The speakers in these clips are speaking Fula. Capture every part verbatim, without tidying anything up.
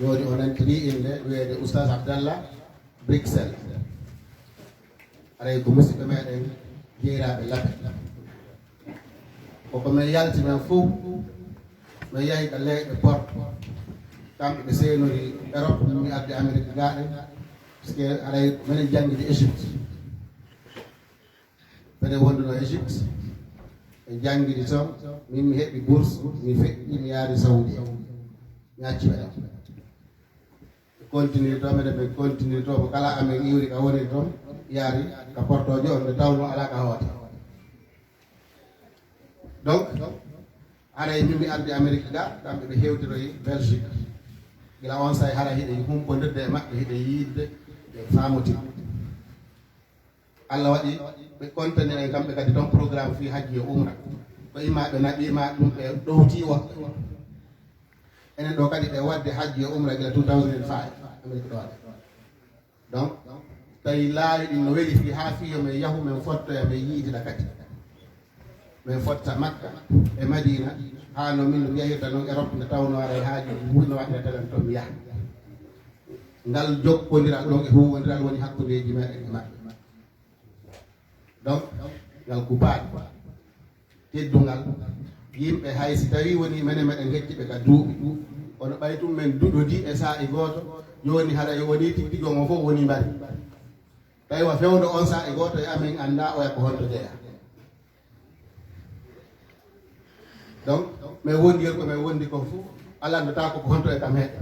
Jooni o nantini innde wiyeede Oustaz Abdallah Bruxelles. Aray ko musidɓe meɗen jeeraaɓe Labe. Koko men yalti men fof, men yahi ka leyɗe Porte. Kamɓe ɓe seenori Europe, min mi arde Amérique gaaɗe. Parce que aray menen janngidi Égypte. Mbeɗen wonduno Égypte, en janngidi toon, min mi heɓi bourse, mi feƴƴi, mi yaari Saudi. Mi acci ɓe ɗon. Ɓe continue toon, minen ɓe continue toon, ko kala amen iwri ka woni toon, yaari ka Portoojo on, nde tawnoo alaa ka hoota. Donc, haray min mi ardi Amérique ga, kamɓe ɓe hewtiroyi Belgique. Gila on say hara hiɗen humpondirde e maɓɓe, hiɗen yiidde e faamotinde. Allah waɗi ɓe kontani en kamɓe kadi toon programme fii hajji e umra. Ko imma ɓe naɓiima ɗum, ɓe ɗowti woɓɓe. Enen ɗo kadi ɓe waɗde hajji e umra gila two thousand and five, Amérique ɗo waɗa. Donc, tawi laawi ɗin no weli fii haa fii yo men yahu, men fottoya, men yiidida kadi. Men fotta Makka e Madina, haa no min no yahirta noon Europe, nde tawnoo aray haajuuji ɓurno waɗde telen toon mi yaha. Ngal jokkondiral ɗon e huuwondiral woni hakkundeeji meɗen e maɓɓe. Donc, ngal kubaani teddungal. Yimɓe hay si tawii wonii menen meɗen ngecci ɓe ka duuɓi, kono ɓay tun men duɗodii e saa'i gooto, jooni haray wonii tigi tigi on fof wonii mbari. Tawi wa fewndo on saa'i gooto e amen anndaa oya ko honto jeyaa. Donc, mais wondigel ko men wondi kon fof, alandotaako ko honto e kam heɗa.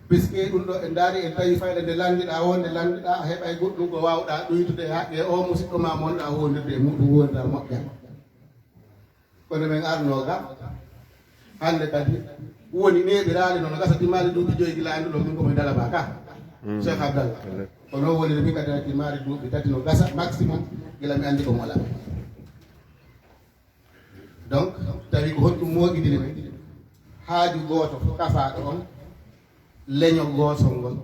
Puisque ɗum ɗo en ndaari, en tawi fayda nde lanndiɗaa wonde lanndiɗaa a heɓay goɗɗum ko waawɗaa ɗuytude e haqqe o musidɗo ma monɗaa wondirde e muɗum wonda moƴƴa. Kono men arno ga, hannde kadi woni neeɓiraali noon gasa timmaali duuɓi joyi gila annduɗo min ko min dalaba ka. Cheikh Abdallah. Kono woni min kadi timmaali duuɓi tati no gasa maximum gila mi anndi ko mola. Donc, tawi ko honɗum mooɓidiri men? Haaju gooto fof kafaaɗo on, leñol gootol ngol,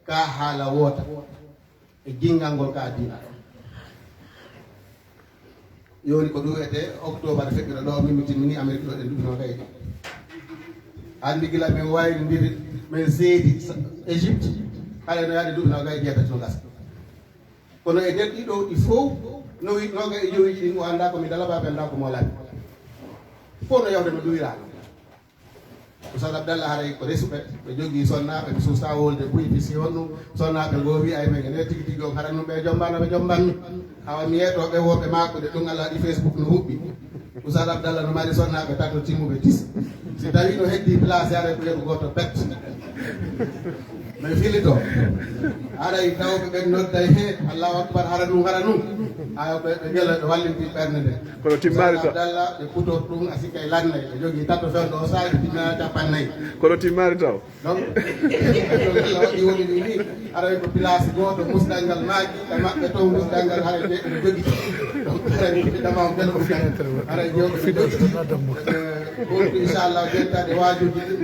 ka haala woota, e ginngal ngol ka diina ɗon. Yoni ko ɗum wiyetee octobre feƴƴuɗo ɗo, min mi timmini Amérique ɗo ɗen duuɓi noon kay. Anndi gila min wayrindiri, min seedi sa-, Égypte, haɗa no yaade duuɓi noon kay jeetati no gasa. Kono e nder ɗiɗo ɗi fof, nowi-, noga e jowi ɗin, o anndaa ko mi dalaba, ɓe anndaa ko moolami. Fof no yawde no duwiraano. Oustaz Abdallah haray ko resuɓe, ɓe jogii sonnaaɓe, ɓe suusa wolde buy, ɓe si honno sonnaaɓe ngoo wi ay men ene tigi tigi on, hara ɗum ɓe jombaano, ɓe jombanmi. Awa mi yeeto ɓe wonɓe maakude ɗum, Allah waɗi Facebook no huɓɓi. Oustaz Abdallah no mari sonnaaɓe tato timmuɓe tis. Si tawi no heddi place, haray ko yeru gooto pet. Mais fili to. Haray tawɓe ɓen nodday he, Allahu Akbar, hara ɗum, hara ɗum. Ayo ɓe, ɓe gela, ɓe wallinti ɓernde nde. Kono timmaali to. Abdallah, ɓe kutor ɗum, a sikkay lannay. Ɓe jogii tato fewndo o saaji, timmina capannay. Kono timmaali taw. Donc, Allah waɗi woni ɗum ni, aray ko place gooto, musgal ngal maaki, e maɓɓe to musgal ngal, haray ɓe, ɓe jogiti. Donc, haray ko ɓe dama on ɓen o fiya. Haray jewɓe ɓe jogiti. Eh, wontu, inchallah, jentaade waajuuji ɗin,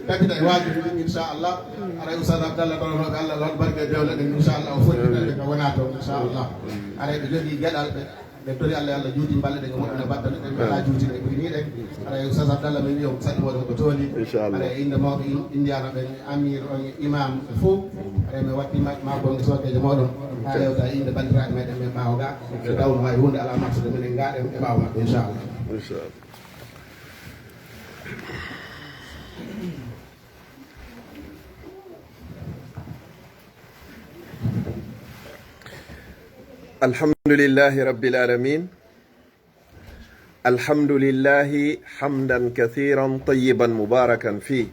tabita e waajuuji ɗin, inchallah. Aray Oustaz Abdallah, ɗon hoɓe Allah, lon barke dewle ɗen, inchallah, o foti ɓe ka wona toon, inchallah. Aray ɓe jogii geɗal ɓe. Ɓe tori Allah, Allah juuti mballe ɗen, o moƴƴina battane ɗen, ɓe alaa juutiiɗe ɓuri nii ɗen. Haray Oustaz Abdallah, min wiya on saɗi moɗon ko tooli. Inchallah. Haray innde mawɓe in-, Indiana ɓen, Amir on, Imam fof. Haray mi watti ma, ma bonde sookeejo moɗon. Haa yewta e innde banndiraaɓe meɗen ɓen ɓaawo ga. Ɓe tawno hay huunde alaa maksude menen ga ɗen e ɓaawo maɓɓe, inchallah. Inchallah. الحمد لله رب العالمين. الحمد لله حمدا كثيرا طيبا مباركا فيه.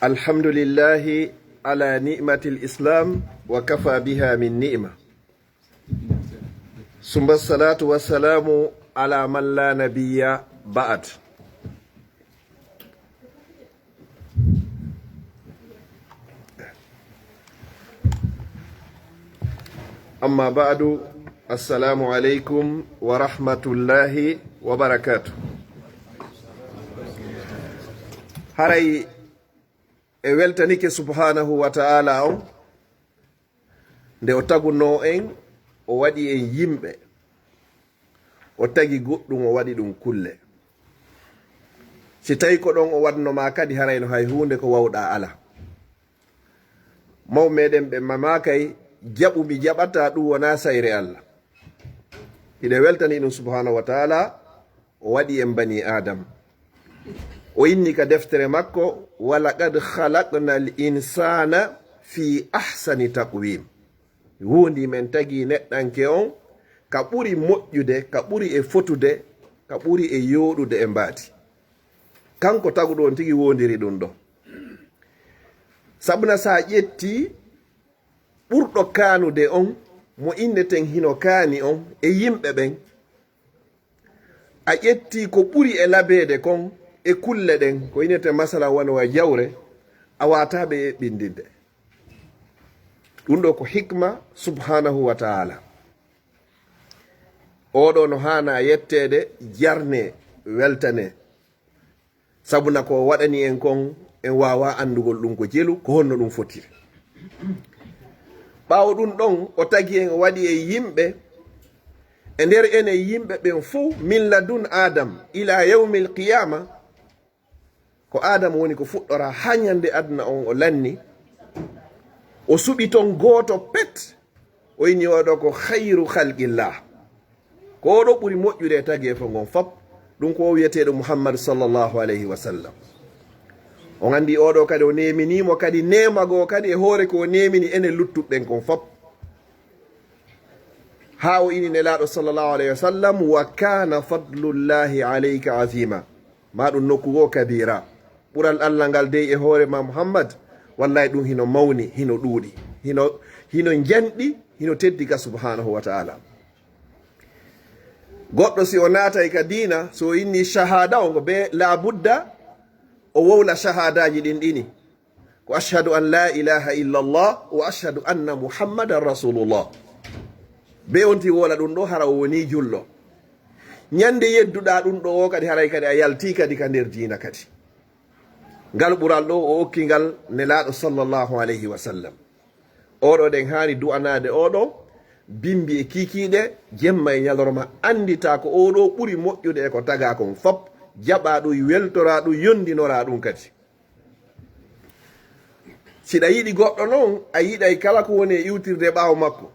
الحمد لله على نعمة الإسلام وكفى بها من نعمة. ثم الصلاة والسلام على من لا نبي بعد. أما بعد، السلام عليكم ورحمة الله وبركاته. Haray e weltanike subhanahu wa ta'ala on, nde o tagunoo en, o waɗi en yimɓe, o tagi goɗɗum, o waɗi ɗum kulle. Si tawi ko ɗon o waɗno ma kadi, haray no hay huunde ko wawɗa ala. Mawɓe meɗen ɓe mamakay, jaɓu mi jaɓata, ɗum wona sayre Allah. Hiɗe weltani ɗum subhanahu wa taala, o waɗi en bani Adam. O inni ka deftere makko, "Wa laqad khalaqna al insana fi ahsani taqwim." Wondi men tagi neɗɗanke on ka ɓuri moƴƴude, ka ɓuri e fotude, ka ɓuri e yooɗude e mbaati. Kanko taguɗo on tigi wondiri ɗum ɗo. Sabuna sa ƴetti ɓurɗo kaanude on, mo inneten hino kaani on, e yimɓe ɓen, a ƴetti ko ɓuri e labeede kon e kulle ɗen, ko innete masala wano wa jawre, a wata ɓe eɓɓindinde. Ɗum ɗo ko hikma subhanahu wa taala. Oɗo no haana yetteede, jarne, weltane. Sabuna ko waɗani en kon, en wawa anndugol ɗum ko jelu, ko honno ɗum fotiri. Ɓaawo ɗum ɗon, o tagi en, o waɗi en yimɓe. E nder enen yimɓe ɓen fow, min ladun Adam ila yawmil qiyama, ko Adam woni ko fuɗɗora ha ñande aduna on o lanni. O suɓi ton gooto pet, o inni oɗo ko khayru khalqillah. Ko oɗo ɓuri moƴƴude e tageefo ngon fop, ɗum ko o wiyeteeɗo Muhammad sallallahu alayhi wa sallam. On anndi oɗo kadi o neeminimo kadi neema goo kadi e hoore ko o neemini enen luttuɓɓen kon fop. Haa o ini Nelaaɗo sallallahu alayhi wa sallam, "Wa kana fadlullahi alayka azima." Ma ɗum nokku goo kabira. Ɓural Allah ngal dey e hoore ma Muhammad, wallahi ɗum hino mawni, hino ɗuuɗi, hino, hino njanɗi, hino teddi ka subhanahu wa taala. Goɗɗo si o naatay ka diina, so o inni shahada, on ko be labudda o wowla shahadaji ɗin ɗini. Ko ashhadu an la ilaha illallah wa ashhadu anna Muhammadan rasulullah. Be on ti wola ɗum ɗo, hara o woni jullo. Ñande yedduɗa ɗum ɗo o kadi, haray kadi a yalti kadi ka nder diina kadi. Ngal ɓural ɗo o okki ngal Nelaaɗo sallallahu alayhi wa sallam. Oɗo ɗen haani du'anaade oɗo, bimbi e kiikiiɗe, jemma e ñalorma, anndita ko oɗo ɓuri moƴƴude e ko tagaa kon fop, jaɓa ɗum, weltora ɗum, yondinora ɗum kadi. Si ɗa yiɗi goɗɗo non, a yiɗay kala ko woni e iwtirde ɓaawo makko.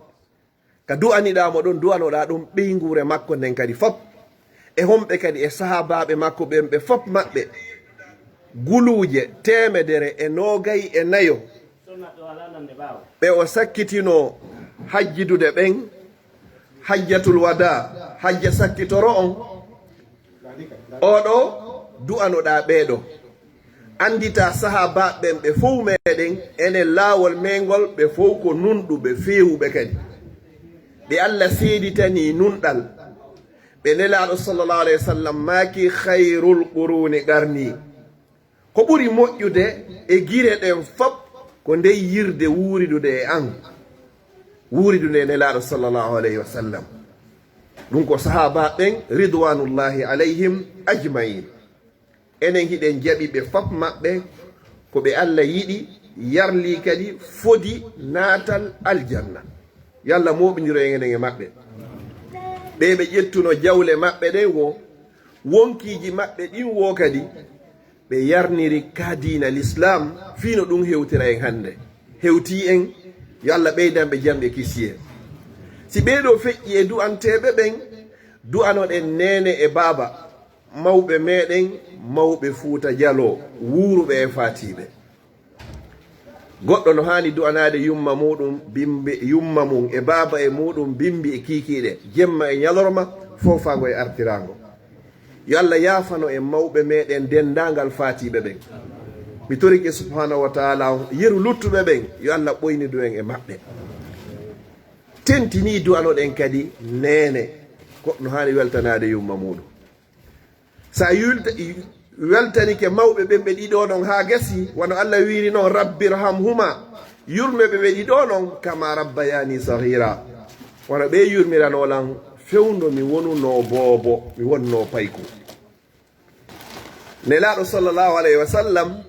Ka du'aniɗaa mo ɗon, du'anoɗaa ɗum ɓeynguure makko nden kadi fop. E homɓe kadi e sahaabaaɓe makko ɓen ɓe fop maɓɓe guluuje teemedere e noogay e nayo ɓe o sakkitinoo hajjidude ɓen, hajjatul wada, hajja sakkitoro on. Oɗo du'anoɗaa ɓeeɗo. Anndita sahaabaaɓe ɓen ɓe fow meɗen, enen laawol men ngol, ɓe fow ko nunɗuɓe, feewuɓe kadi. Ɓe Allah seeditanii nunɗal. Ɓe Nelaaɗo sallallahu alayhi wa sallam maaki, "Khayrul quruni qarni." Ko ɓuri moƴƴude e gire ɗen fop ko ndey yirde wuuridude e an, wuuridude e Nelaaɗo sallallahu alayhi wa sallam. Ɗum ko sahaabaaɓe ɓen ridwanullahi alayhim ajmain. Enen hiɗen jaɓi ɓe fop maɓɓe ko ɓe Allah yiɗi, yarli kadi fodi naatal aljanna. Yo Allah mooɓindiro en enen e maɓɓe. Ɓe ɓe ƴettuno jawle maɓɓe ɗen wo, wonkiiji maɓɓe ɗin wo kadi, ɓe yarniri ka diina l'islam, fii no ɗum hewtira en hannde. Hewti en, yo Allah ɓeydan ɓe jam e kisiyee. Si ɓee ɗoo feƴƴi e du'anteeɓe ɓen, du'anoɗen neene e baaba, mawɓe meɗen, mawɓe Fuuta Jaloo, wuuruɓe e faatiiɓe. Goɗɗo no haani du'anaade yumma muɗum, bimbi, yumma mum e baaba e muɗum, bimbi e kiikiiɗe, jemma e ñalorma, foofaango e artiraango. Yo Allah yaafano en mawɓe meɗen denndaangal faatiiɓe ɓen. Mi torike subhanahu wa taala on, yeru luttuɓe ɓen, yo Allah ɓoynidu en e maɓɓe. Tentinii du'anoɗen kadi neene, ko no haani weltanaade yumma muɗum. Sa yulta-, weltanike mawɓe ɓen ɓe ɗiɗo ɗon haa gasi, wano Allah wiiri non, "Rabbirhamhuma", yurme ɓe ɓe ɗiɗo ɗon, "kama rabbayani saghira", wano ɓe yurmirano lan fewndo mi wonuno boobo, mi wonno payku. Nelaaɗo sallallahu alayhi wa sallam,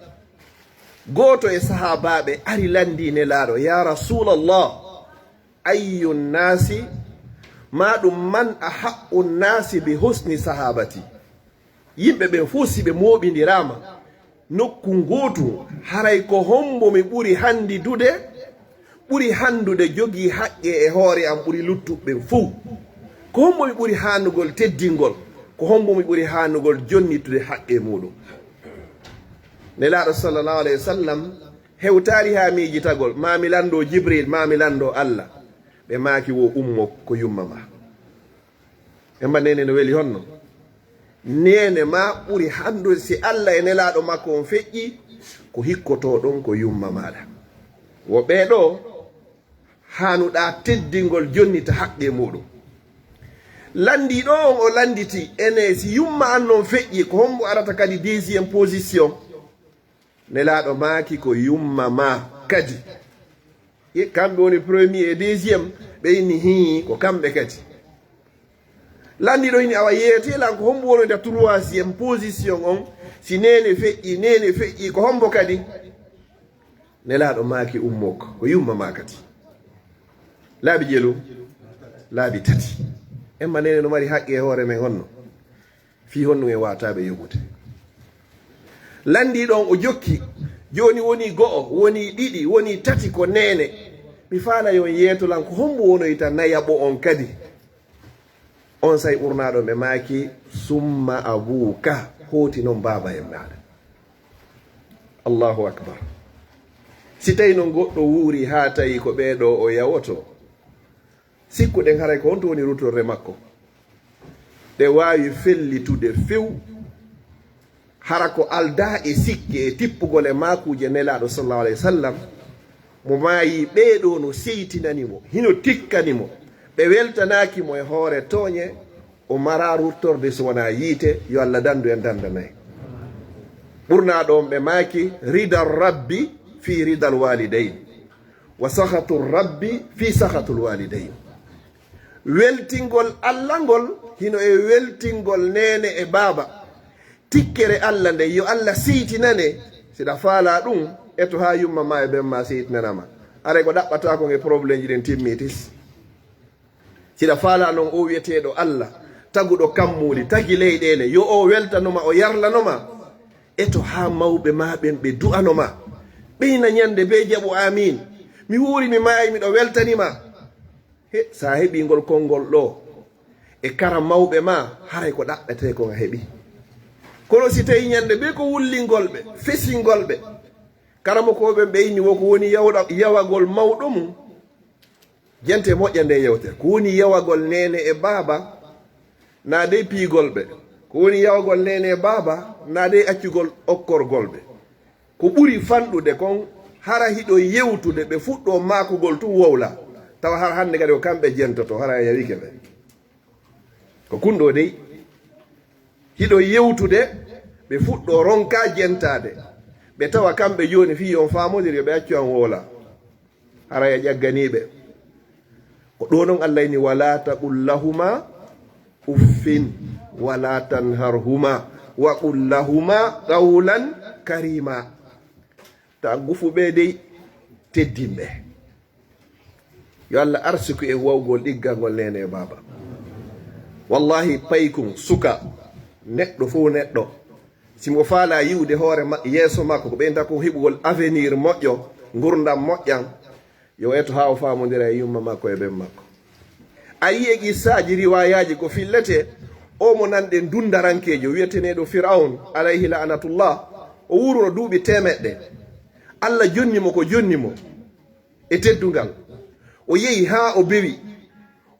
gooto e sahaabaaɓe ari lanndii Nelaaɗo, "Ya Rasulallah, ayyu nnaasi, ma ɗum man ahaqqu nnaasi bi husni sahaabati?" Yimɓe ɓen fof, si ɓe mooɓindiraama nokku ngootu, haray ko hombo mi ɓuri hanndidude, ɓuri hanndude jogii haqqe e hoore am ɓuri luttuɓe ɓen fof? Ko hombo mi ɓuri haanugol teddingol? Ko hombo mi ɓuri haanugol jonnitude haqqe muuɗum? Nelaaɗo sallallahu alayhi wa sallam hewtaali haa miijitagol, "Ma mi lanndo Jibril, ma mi lanndo Allah." Ɓe maaki, "Wo ummo, ko yumma ma." Emma neene no weli honno? Neene ma ɓuri hanndude si Allah e Nelaaɗo makko on feƴƴi, ko hikkotoo ɗon ko yumma maaɗa. Wo ɓee ɗoo haanuɗaa teddingol jonnita haqqe muuɗum. Lanndii ɗoo on o lannditi, ene si yumma an non feƴƴi, ko hombo arata kadi deuxième position? Nelaaɗo maaki, "Ko yumma ma kadi." E kamɓe woni premier et deuxième, ɓe inni, "Hii, ko kamɓe kadi." Lanndii ɗoo inni, "Awa, yeetee lan ko hombo wonoyta troisième position on, si neene feƴƴi, neene feƴƴi, ko hombo kadi?" Nelaaɗo maaki, "Ummuk, ko yumma ma kadi." Laabi jelu, laabi tati. Emma neene no mari haqqe e hoore men honno? Fii honɗum en waawata ɓe yoɓude? Lanndii ɗon o jokki, "Jooni woni go'o, woni ɗiɗi, woni tati ko neene. Mi faala yo on yeeto lan ko hombo wonoyta nayaɓo on kadi?" Onsay ɓurnaaɗo ɓe maaki, "Summa abuuka, hooti non baaba en maaɗa." Allahu akbar. Si tawi non goɗɗo wuuri haa tawi ko ɓee ɗoo o yawoto, sikkuɗen haray ko honto woni rutorde makko? Ɗe waawi fellitude few. Hara ko aldaa e sikke e tippugol e maakuuje Nelaaɗo sallallahu alayhi wa sallam, mo maayi, ɓee ɗoo no seytinani mo, hino tikkani mo, ɓe weltanaaki mo e hoore tooñe, o maraa ruttorde so wonaa yiite, yo Allah dandu en dandanay. Ɓurnaaɗo on ɓe maaki, "Ridal Rabbi fi ridal walidayn, wa sakhatu Rabbi fi sakhatul walidayn." Weltingol Allah ngol hino e weltingol neene e baaba. Tikkere Allah nden, yo Allah seytinane. Si ɗa faalaa ɗum, eto haa yumma ma e ben ma seytinanama. Aray ko ɗaɓɓataa kon e problèmeji ɗin timmitis. Si ɗa faalaa non oo wi'eteeɗo Allah, taguɗo kammuuli, tagi leyɗeele, yo o weltanoma, o yarlanoma, eto haa mawɓe ma ɓen ɓe du'anoma. Ɓeyna ñande bee jaɓu aamiin. Mi wuuri mi maayi miɗo weltanima. He, sa heɓii ngol konngol ɗoo e kara mawɓe ma, haray ko ɗaɓɓetee kon a heɓii. Kono si tawii ñande bee ko wullingol ɓe, fesingol ɓe, karamokooɓe ɓe inni wo ko woni yawɗa-, yawagol mawɗo mum, jente moƴƴa nde yewtere. Ko woni yawagol neene e baaba, naa dey piigol ɓe. Ko woni yawagol neene e baaba, naa dey accugol okkorgol ɓe. Ko ɓuri fanɗude kon, hara hiɗo yewtude, ɓe fuɗɗoo maakugol tun wowla. Tawa hara hannde kadi ko kamɓe jentoto, hara a yawike ɓe. Ko kun ɗoo dey. Hiɗo yewtude, ɓe fuɗɗoo ronkaa jentaade. Ɓe tawa kamɓe jooni fii yo on faamondir, yo ɓe accu an wowla. Haray a ƴagganii ɓe. Ko ɗoo non Allah inni, "Wala taqul lahuma uffin, wala tanharhuma, wa qul lahuma qawlan karima." Taa gufu ɓe dey, teddin ɓe. Yo Allah arsiku en wawgol ɗiggangol neene e baaba. Wallahi, paykun, suka, neɗɗo fow neɗɗo, si mo faalaa yi'ude hoore ma-, yeeso makko, ko ɓeynta ko heɓugol avenir moƴƴo, ngurndan moƴƴan, yo eto haa o faamondira e yumma makko e ben makko. A yi'e qissaaji, riwaayaaji ko filletee, oo mo nanɗen dundarankeejo wi'eteneeɗo Fir'awn, alayhi la'natullah, o wuuruno duuɓi teemeɗɗe. Allah jonni mo ko jonni mo e teddungal. O yehi haa o bewi.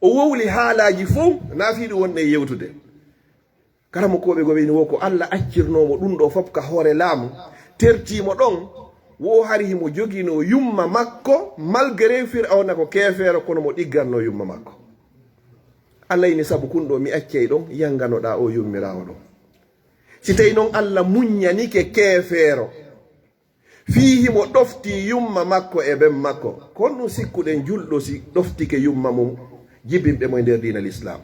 O wowli haalaaji fow, naa fii ɗum wonɗen yewtude. Karamokooɓe goo ɓe inni wo ko Allah accirnoo mo ɗum ɗoo fof ka hoore laamu, tertii mo ɗon, wo hari himo joginoo yumma makko, malgré Fir'awna ko keefeero, kono mo ɗiggannoo yumma makko. Allah inni, "Sabu kun ɗoo mi accay ɗon, yanganoɗaa oo yummiraawo ɗon." Si tawii non Allah muññanike keefeero, fii himo ɗoftii yumma makko e ben makko, ko honɗum sikkuɗen julɗo si ɗoftike yumma mum, jibinɓe mo e nder diina Lislaam?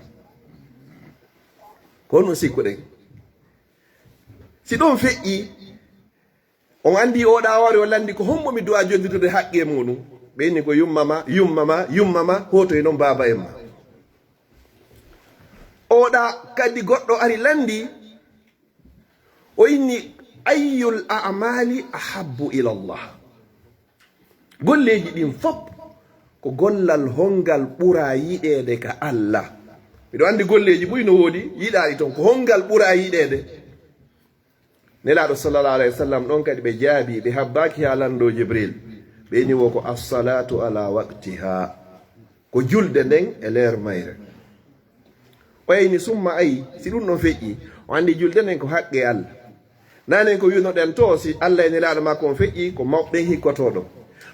Ko honɗum sikkuɗen? Si ɗum feƴƴii, on anndii oo ɗaa wari o lanndii, "Ko hombo mi du'aa jonnitude haqqee muuɗum?" Ɓe inni, "Ko yumma ma, yumma ma, yumma ma, hootoy non baaba en ma." Oo ɗaa kadi goɗɗo ari lanndii, O inni, "Ayyul a'mali ahabbu ila Allah?" Golleeji ɗin fop, ko gollal hongal ɓura yiɗeede ka Allah? Miɗo anndi golleeji buy no woodi yiɗaaɗi ton. Ko hongal ɓura yiɗeede? Nelaaɗo sallallahu alayhi wa sallam ɗon kadi ɓe jaabii, ɓe habbaaki haa lanndoo Jibril. Ɓe inni wo ko assalatu ala waqtiha. Ko julde nden e leer mayre. O inni summa ayi, si ɗum ɗon feƴƴi, o anndi julde nden ko haqqe Allah. Nanen ko wi'unoɗen to, si Allah e Nelaaɗo makko on feƴƴi, ko mawɓe ɓen hikkotoo ɗon.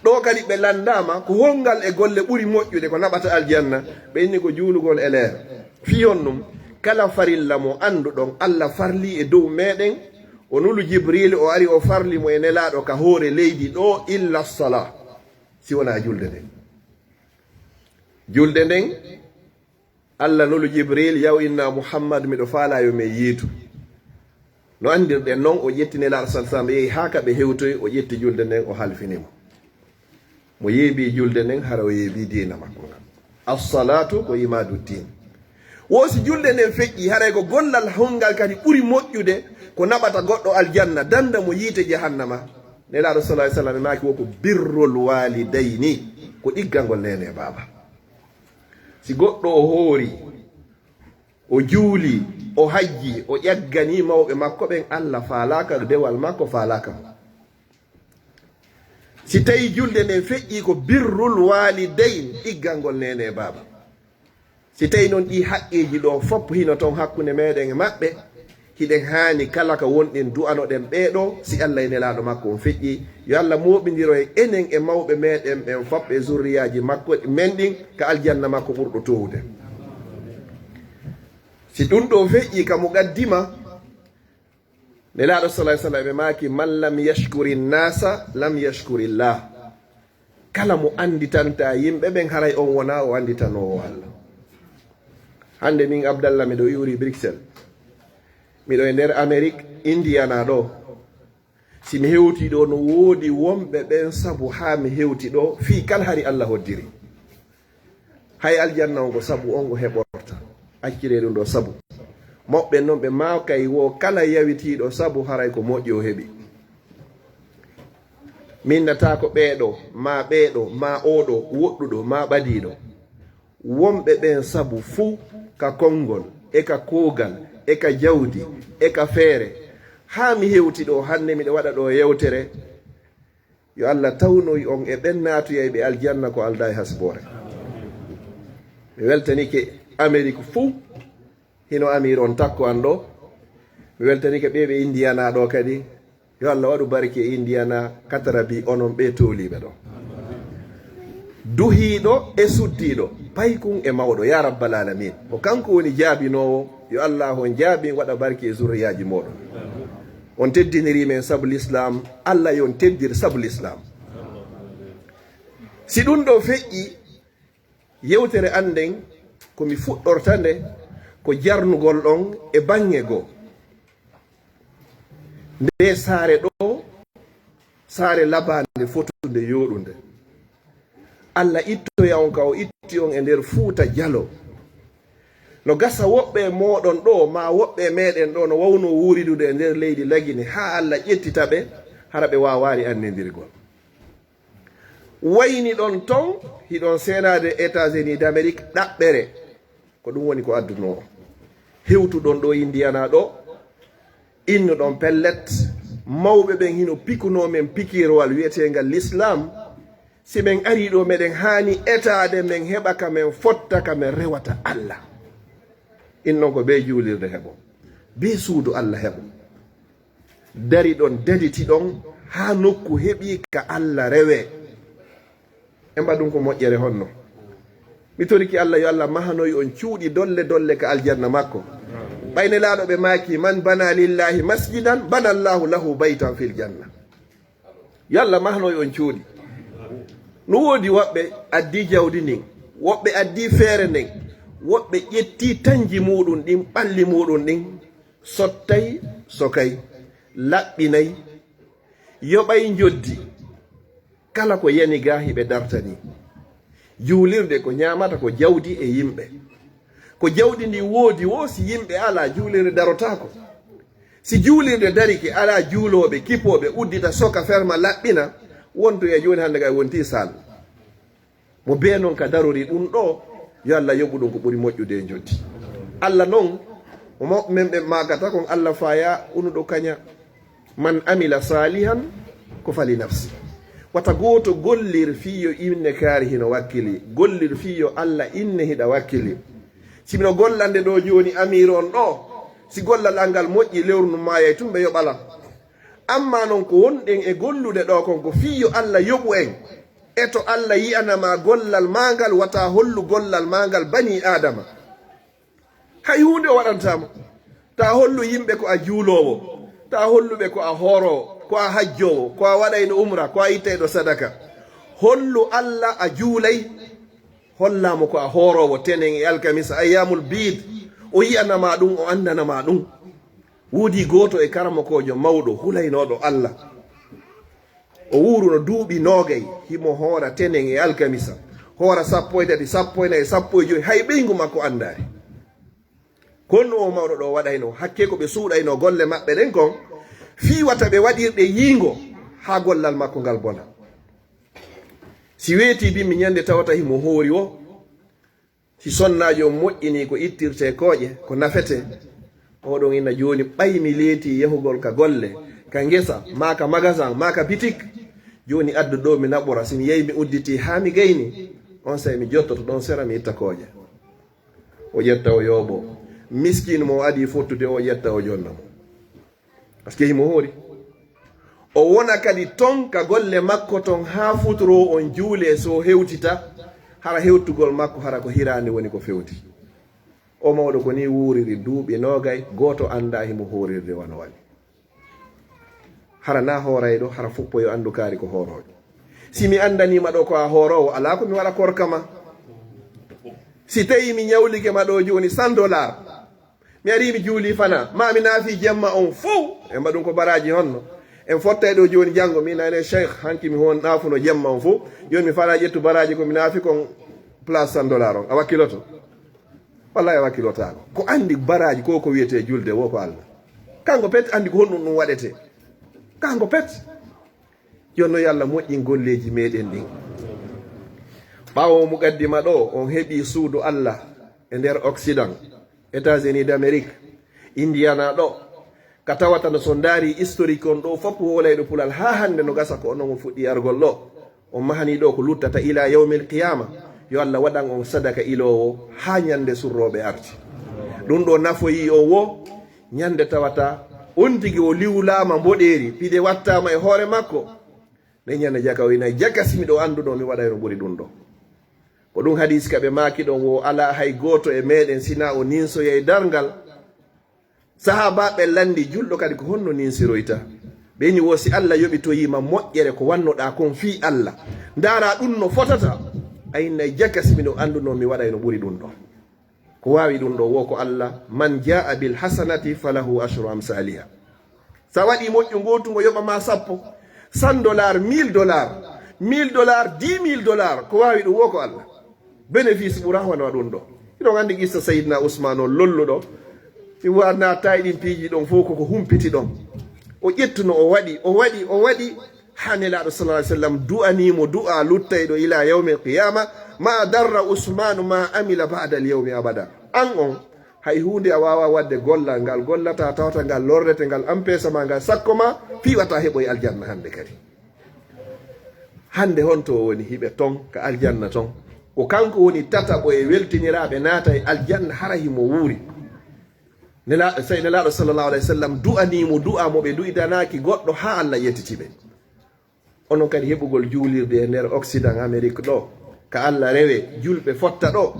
Ɗo kadi ɓe lanndaama, ko hongal e golle ɓuri moƴƴude ko naɓata aljanna? Ɓe inni ko juulugol e leer. Fii honɗum? Kala farilla mo annduɗon Allah farli e dow meɗen, o nulu Jibril, o ari o farli mo e Nelaaɗo ka hoore leydi ɗo, illa sala, si wonaa julde nden. Julde nden, Allah nulu Jibril, yaw inna Muhammad, miɗo faalaa yo men yiitu. No anndirɗen non, o ƴetti Nelaaɗo sallallahu alayhi wa sallam, yehi haa ka ɓe hewtoyi, o ƴetti julde nden, o halfini mo. Mo yeebii julde nden, hara o yeebii diina makko ngan. Assalatu ko imaadu diin. Wo si julde nden feƴƴi, haray ko gollal hongal kadi ɓuri moƴƴude, ko naɓata goɗɗo aljanna, danda mo yiite jahannama? Nelaaɗo sallallahu alayhi wa sallam maaki wo ko birrul walidayni, ko ɗiggangol neene e baaba. Si goɗɗo o hoori, o juuli, o hajji, o ƴagganii mawɓe makko ɓen, Allah faalaaka dewal makko, faalaaka mo. Si tawii julde nden feƴƴii, ko birrul waalidayn, ɗiggangol neene e baaba. Si tawii non ɗii haqqeeji ɗoo fof hino ton hakkunde meɗen e maɓɓe, hiɗen haani kala ka wonɗen du'anoɗen ɓee ɗoo, si Allah e Nelaaɗo makko on feƴƴii, yo Allah mooɓindiro e enen e mawɓe meɗen ɓen fof e zurriyaaji makko men ɗin ka aljanna makko ɓurɗo toowude. Si ɗum ɗoo feƴƴii ka muqaddima, Nelaaɗo sallallahu alayhi wa sallam ɓe maaki, "Man lam yashkuri nnasa lam yashkuri llah." Kala mo annditanta yimɓe ɓen, haray on wonaa o annditanoowo Allah. Hannde min Abdallah miɗo iwri Bruxelles. Miɗo e nder Amerique, Indiana ɗo. Si mi hewtii ɗo, no woodi wonɓe ɓen sabu haa mi hewti ɗo, fii kala hari Allah hoddiri. Hay aljanna on ko sabu on o heɓorta. Acciree ɗum ɗo sabu. Mawɓe non ɓe maakay wo kala yawitiiɗo sabu haray ko moƴƴi o heɓi. Min nataako ɓeeɗo, maa ɓeeɗo, maa ooɗo, woɗɗuɗo, maa ɓadiiɗo. Wonɓe ɓen sabu fuu ka konngol, e ka kuugal, e ka jawdi, e ka feere. Haa mi hewti ɗo hannde miɗo waɗa ɗo yewtere. Yo Allah tawnoy on e ɓen naatoyayɓe aljanna ko aldaa e hasboore. Mi weltanike Amerique fuu, hino amiiron takko an ɗo. Mi weltanike ɓee ɓe Indiana ɗo kadi. Yo Allah waɗu barke e Indiana, katara bi onon ɓe tooliiɓe ɗo. Duhiiɗo e suddiiɗo, paykun e mawɗo, ya rabbal alamin. Ko kanko woni jaabinoowo, yo Allah on jaabin, waɗa barke e zurriyaaji mooɗon. On teddinirii men sabu Lislaam, Allah yo on teddir sabu Lislaam. Si ɗum ɗo feƴƴi, yewtere an nden, ko mi fuɗɗorta nde, ko jarnugol on e baŋŋe goo. Nde saare ɗo, saare labaande fotunde yooɗunde. Allah ittoya on ka o itti on e nder Fuuta Jalo. No gasa woɓɓe e mooɗon ɗo, maa woɓɓe e meɗen ɗo, no wawno wuuridude e nder leydi Lagine, haa Allah ƴettita ɓe, hara ɓe waawaali annendirgol. Wayni ɗon ton, hiɗon seenaade États-Unis d'Amérique ɗaɓɓere. Ko ɗum woni ko addunoo. Hewtuɗon ɗo Indiana ɗo, innuɗon pellet, mawɓe ɓen hino pikunoo men pikiirowal wi'eteengal Lislaam. Si men arii ɗo, meɗen haani etaade, men heɓa ka men fotta, ka men rewata Allah. Innon ko bee juulirde heɓo, bee suudu Allah heɓo. Dari ɗon, daditi ɗon, haa nokku heɓi ka Allah rewee. E mbaɗun ko moƴƴere honno? Mi toriki Allah, yo Allah mahanoy on cuuɗi dolle dolle ka aljanna makko. Ɓay Nelaaɗo ɓe maaki, "Man bana lillahi masjidan, bana Allahu lahu baytan fil janna." Yo Allah mahanoy on cuuɗi. No woodi woɓɓe addi jawdi ndin, woɓɓe addi feere nden, woɓɓe ƴetti tanji muuɗum ɗin, ɓalli muuɗum ɗin, sottay, sokay, laɓɓinay, yoɓay njoddi. Kala ko yani gaa hiɓe dartani. Juulirde ko ñaamata ko jawdi e yimɓe. Ko jawdi ndi woodi wo, si yimɓe alaa, juulirde darotaako. Si juulirde darike, alaa juulooɓe, kipooɓe, uddita, soka, ferma, laɓɓina, wontoya jooni hannde kay wonti sal. Mo bee noon ka darori ɗum ɗo, yo Allah yoɓu ɗum ko ɓuri moƴƴude e njotti. Allah noon, o mawɓe men ɓe maakata kon, Allah faya unuɗo kaña. Man amila salihan ko fali nafsi. Wata gooto gollir fii yo inne kaari hino wakkili. Gollir fii yo Allah inne hiɗa wakkili. Si mino gollande ɗo jooni amiir on ɗo, si gollal an ngal moƴƴi, lewru ndun maayay tun ɓe yoɓalan. Amma non ko wonɗen e gollude ɗo kon ko fii yo Allah yoɓu en. E to Allah yi'ana ma gollal maa ngal, wata hollu gollal maa ngal banii Aadama. Hay huunde o waɗantaa mo. Taa hollu yimɓe ko a juuloowo, taa hollu ɓe ko a hooroowo, ko a hajjoowo, ko a waɗayɗo umra, ko a ittayɗo sadaka. Hollu Allah a juulay, hollaa mo ko a hooroowo tenen e alkamisa, ayyaamul biid. O yi'ana ma ɗum, o anndana ma ɗum. Woodi gooto e karamokoojo mawɗo hulaynooɗo Allah. O wuuruno duuɓi noogay, himo hoora tenen e alkamisa, hoora sappo e tati, sappo e nayi, sappo e jowi, hay ɓeyngu makko anndaali. Kono o mawɗo ɗo waɗayno, hakke ko ɓe suuɗayno golle maɓɓe ɗen kon, fii wata ɓe waɗir ɗe yiingo, haa gollal makko ngal bona. Si weetii bimmi ñande tawata himo hoori o, Si sonnaajo on moƴƴinii ko ittirtee kooƴe, ko nafetee, oɗon ina jooni ɓay mi leetii yahugol ka golle, ka ngesa, maa ka magasin, maa ka bitik, jooni addu ɗoo mi naɓora, si mi yehi mi udditii haa mi gayni, onsay mi jottoto ɗon sera mi itta kooƴe. O ƴetta o yooɓoo. Miskiin mo o adii fottude o ƴetta o jonna mo. Parce que himo hoori. O wona kadi ton ka golle makko ton haa futuro on juulee so hewtita, hara hewtugol makko hara ko hiraande woni ko fewti. O mawɗo ko ni wuuriri duuɓi noogay, gooto anndaa himo hoorirde wano wani. Hara na hoorayɗo, hara foppo yo anndu kaari ko hooroojo. Si mi anndaniima ɗo ko a hooroowo, alaa ko mi waɗa korka ma. Si tawii mi ñawlike ma ɗo jooni cent dollars, mi arii mi juulii fana, maa mi naafii jemma on fow. En mbaɗun ko baraaji honno? En fottay ɗo jooni janngo, mi nane Cheikh, hanki mi hon naafuno jemma on fow. Jooni mi fala ƴettu baraaji ko mi naafi kon place cent dollars on. A wakkiloto? Wallahi a wakkilotaako. Ko anndi baraaji ko, ko wiyetee julde wo ko Allah. Kanko pet anndi ko honɗun ɗun waɗetee. Kanko pet. Yo no Yalla moƴƴin golleeji meɗen ɗin. Ɓaawo muqaddima ɗo, on heɓii suudu Allah e nder Occident, États-Unis d'Amérique, Indiana ɗo, ka tawata no so ndaari historique on ɗo fof woolayɗo pulal haa hannde no gasa ko onon on fuɗɗi argol ɗo. On mahanii ɗo ko luttata ila yawmil qiyama. Yo Allah waɗan on sadaka iloowo haa ñande surrooɓe arti. Ɗum ɗo nafoyii on wo ñande tawata on tigi o liwlaama mboɗeeri, piɗe wattaama e hoore makko. Nde ñande jaka o ina jaka si miɗo annduno mi waɗayno ɓuri ɗum ɗo. Ko ɗum hadiis ka ɓe maaki ɗon wo alaa hay gooto e meɗen sina o ninsoyay darngal. Sahaabaaɓe lanndi julɗo kadi ko honno ninsiroyta? Ɓe ni wo si Allah yoɓitoyiima moƴƴere ko wannoɗaa kon fii Allah. Ndaara ɗum no fotata. A innay jaka si miɗo annduno mi waɗayno ɓuri ɗum ɗo. Ko waawi ɗum ɗo wo ko Allah, "Man jaa bil hasanati falahu ashru amsaliha." Sa waɗi moƴƴo ngootu ngo yoɓa ma sappo, cent dollars, mille dollars, mille dollars, dix mille dollars, ko waawi ɗum wo ko Allah. Bénéfice ɓura hono ɗum ɗo. Hiɗon anndi qissa Sayyidina Usmaan on lolluɗo. Mi waɗna tawi ɗin piiji ɗon fof koko humpiti ɗon. O ƴettuno, o waɗi, o waɗi, o waɗi. Haa Nelaaɗo sallallahu alaihi wasallam du'anii mo du'a luttayɗo ila yawmil qiyama, "Ma darra Usmanu ma amila ba'da al yawmi abada." An on, hay huunde a waawa waɗde gollal ngal gollata tawata ngal lorrete ngal ampesa ma ngal sakko ma, fii wata heɓoy aljanna hannde kadi. Hannde honto o woni hiɓe ton ka aljanna ton? Ko kanko woni tataɓo e weltiniraaɓe naata e aljanna hara himo wuuri. Nela-, sey Nelaaɗo sallallahu alaihi wasallam du'anii mo du'a mo ɓe du'itanaaki goɗɗo haa Allah ƴettiti ɓe. Onon kadi heɓugol juulirde e nder Occident Amérique ɗo, ka Allah rewe, julɓe fotta ɗo,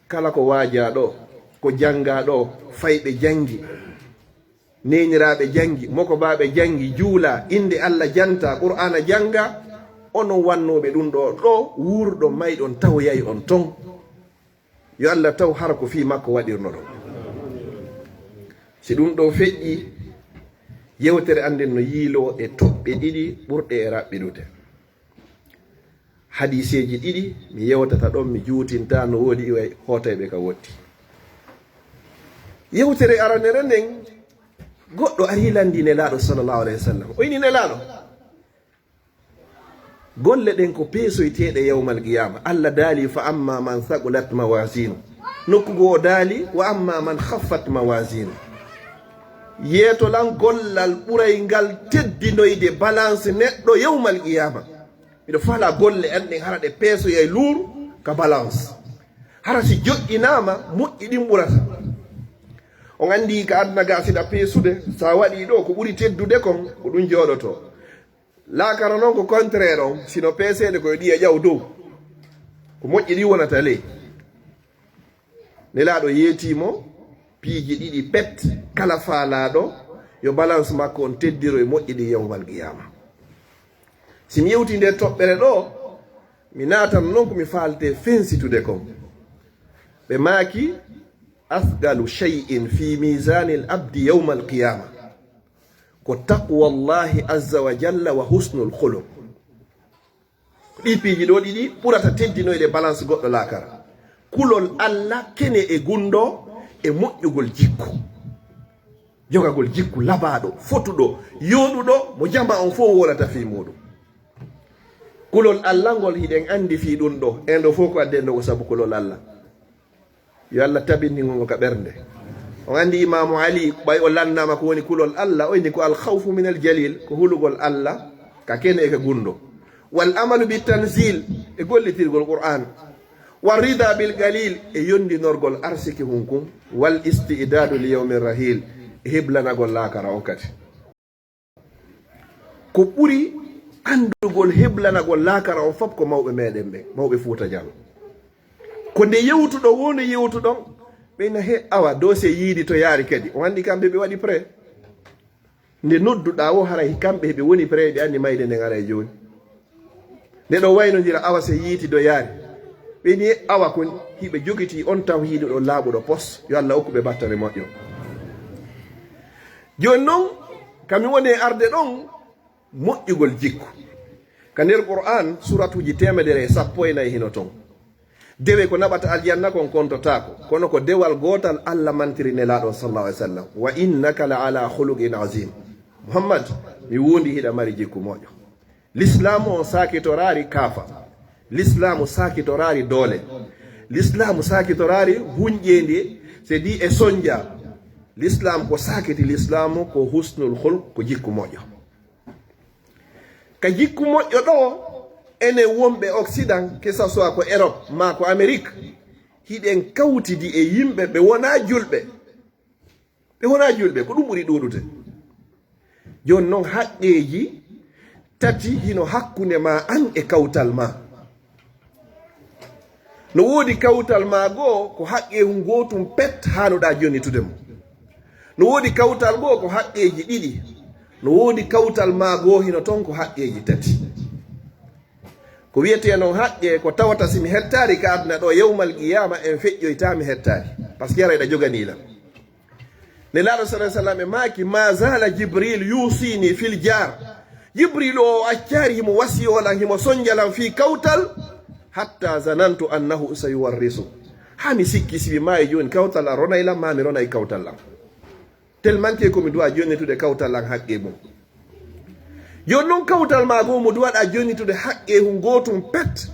kala ko waajaa ɗo, ko janngaa ɗo, fayɓe janngi, neeniraaɓe janngi, mokobaaɓe janngi, juulaa, innde Allah jantaa, Qur'aana janngaa, onon wannooɓe ɗum ɗo, ɗo wuurɗon mayɗon tawoyay on ton. Yo Allah taw hara ko fii makko waɗirno ɗum. Si ɗum ɗo feƴƴi, yewtere annden no yiiloo e toɓɓe ɗiɗi ɓurɗe e raɓɓiɗude. Hadiiseeji ɗiɗi mi yewtata ɗon, mi juutinta no woodi iway hootayɓe ka wotti. Yewtere aranere nden, Goɗɗo ari landi Nelaaɗo sallallahu alayhi wa sallam. O inni Nelaaɗo, golle ɗen ko peesoyteeɗe yawmal qiyaama. Allah daali, "Fa amma man thaqulat mawazinu." Nokku goo o daali, "Wa amma man khaffat mawazinu." Yeeto lan gollal ɓuray ngal teddinoyde balance neɗɗo yawmal qiyaama. Miɗo faalaa golle an ɗen hara ɗe peesoyay luuru ka balance. Hara si joƴƴinaama, moƴƴi ɗin ɓurata. On anndi ka aduna ga siɗa peesude, sa waɗi ɗo ko ɓuri teddude kon, ko ɗum jooɗoto. Laakara noon ko contraire on, sino peeseede ko e ɗi e ƴaw dow, ko moƴƴi ɗi wonata ley. Nelaaɗo yeetii mo piiji ɗiɗi pet, kala faalaaɗo yo balance makko on teddiro e moƴƴi ɗi yawmal qiyaama. Si mi yewti nde toɓɓere ɗo, mi naatan noon ko mi faaltee fensitude kon. Ɓe maaki, "Athqalu shay'in fi mizanil abdi yawmal qiyaama ko taqwallahi azza wa jalla wa husnul khuluq." Ɗi piiji ɗo ɗiɗi ɓurata teddinoyde balance goɗɗo laakara. Kulol Allah kene e gunndoo e moƴƴugol jikku. Jogagol jikku labaaɗo, fotuɗo, yooɗuɗo, mo jama on fof wolata fii muuɗum. Kulol Allah ngol hiɗen anndi fii ɗum ɗo. En ɗo fof ko adden ɗo ko sabu kulol Allah. Yo Allah tabintingol ngol ka ɓernde. On anndi Imaamu Ali, ɓay o lannaama ko woni kulol Allah, o inni ko al khawfu min al jalil, ko hulugol Allah ka kene e ka gunndoo. Wal amalu bi tanzil, e gollitirgol Qur'an. Wa rida bil qalil, e yondinorgol arsiki hunkun. Wal isti'dadu li yawmi rahil, e heblanagol laakara on kadi. Ko ɓuri anndugol heblanagol laakara on fof ko mawɓe meɗen ɓen, mawɓe Fuuta Jaloo. Ko nde yewtuɗon woo nde yewtuɗon, ɓe na he awa dossier yiidi to yaari kadi. On anndi kamɓe ɓe waɗi prêt. Nde nodduɗaa woo haray kamɓe ɓe woni prêt, ɓe anndi mayde nden aray jooni. Nde ɗo waynondira awa se yiiti do yaari. Ɓe ni awa kon hiɓe jogitii on tawhiidu ɗo laaɓuɗo pos. Yo Allah okku ɓe battane moƴƴo. Jooni non, ka mi woni e arde ɗon, moƴƴugol jikku. Ka nder Qur'an, suratuuji teemedere e sappo e nayi hino ton. Dewe ko naɓata aljanna kon kontotaako, kono ko dewal gootal Allah mantiri Nelaaɗo sallallahu alaihi wasallam, "Wa innaka la ala khuluqin azim." Muhammad, mi wondi hiɗa mari jikku moƴƴo. Lislaamu on saakitoraari kaafa. Lislaamu saakitoraari doole. Lislaamu saakitoraari hunƴeendi, c'est-à-dire e sonja. Lislaam ko saakiti Lislaamu ko husnul khulq, ko jikku moƴƴo. Ka jikku moƴƴo ɗo, enen wonɓe Occident, que ça soit ko Europe maa ko Amérique, hiɗen kawtidi e yimɓe ɓe wonaa julɓe. Ɓe wonaa julɓe, ko ɗum ɓuri ɗuuɗude. Jooni non haqqeeji tati hino hakkunde maa an e kawtal maa. No woodi kawtal maa goo ko haqqeehu ngootum pet haanuɗaa jonnitude mo. No woodi kawtal goo ko haqqeeji ɗiɗi. No woodi kawtal maa goo hino ton ko haqqeeji tati. Ko wiyetee non haqqe ko tawata si mi hettaari ka aduna ɗo yawmal qiyaama en feƴƴoytaa mi hettaari. Parce que yarayɗa joganii lan. Nelaaɗo sallallahu alaihi wasallam e maaki, "Ma zala Jibril yusini fil jar." Jibril o accaari himo wasiyoo lan, himo sonja lan fii kawtal, "hatta zanantu annahu sayuwarrisu." Haa mi sikki si mi maayi jooni kawtal an ronay lan, maa mi ronay kawtal lan. Tellement que ko mi duwaa jonnitude kawtal lan haqqe mum. Jooni non kawtal maa goo mo duwaɗaa jonnitude haqqeehu ngootum pet,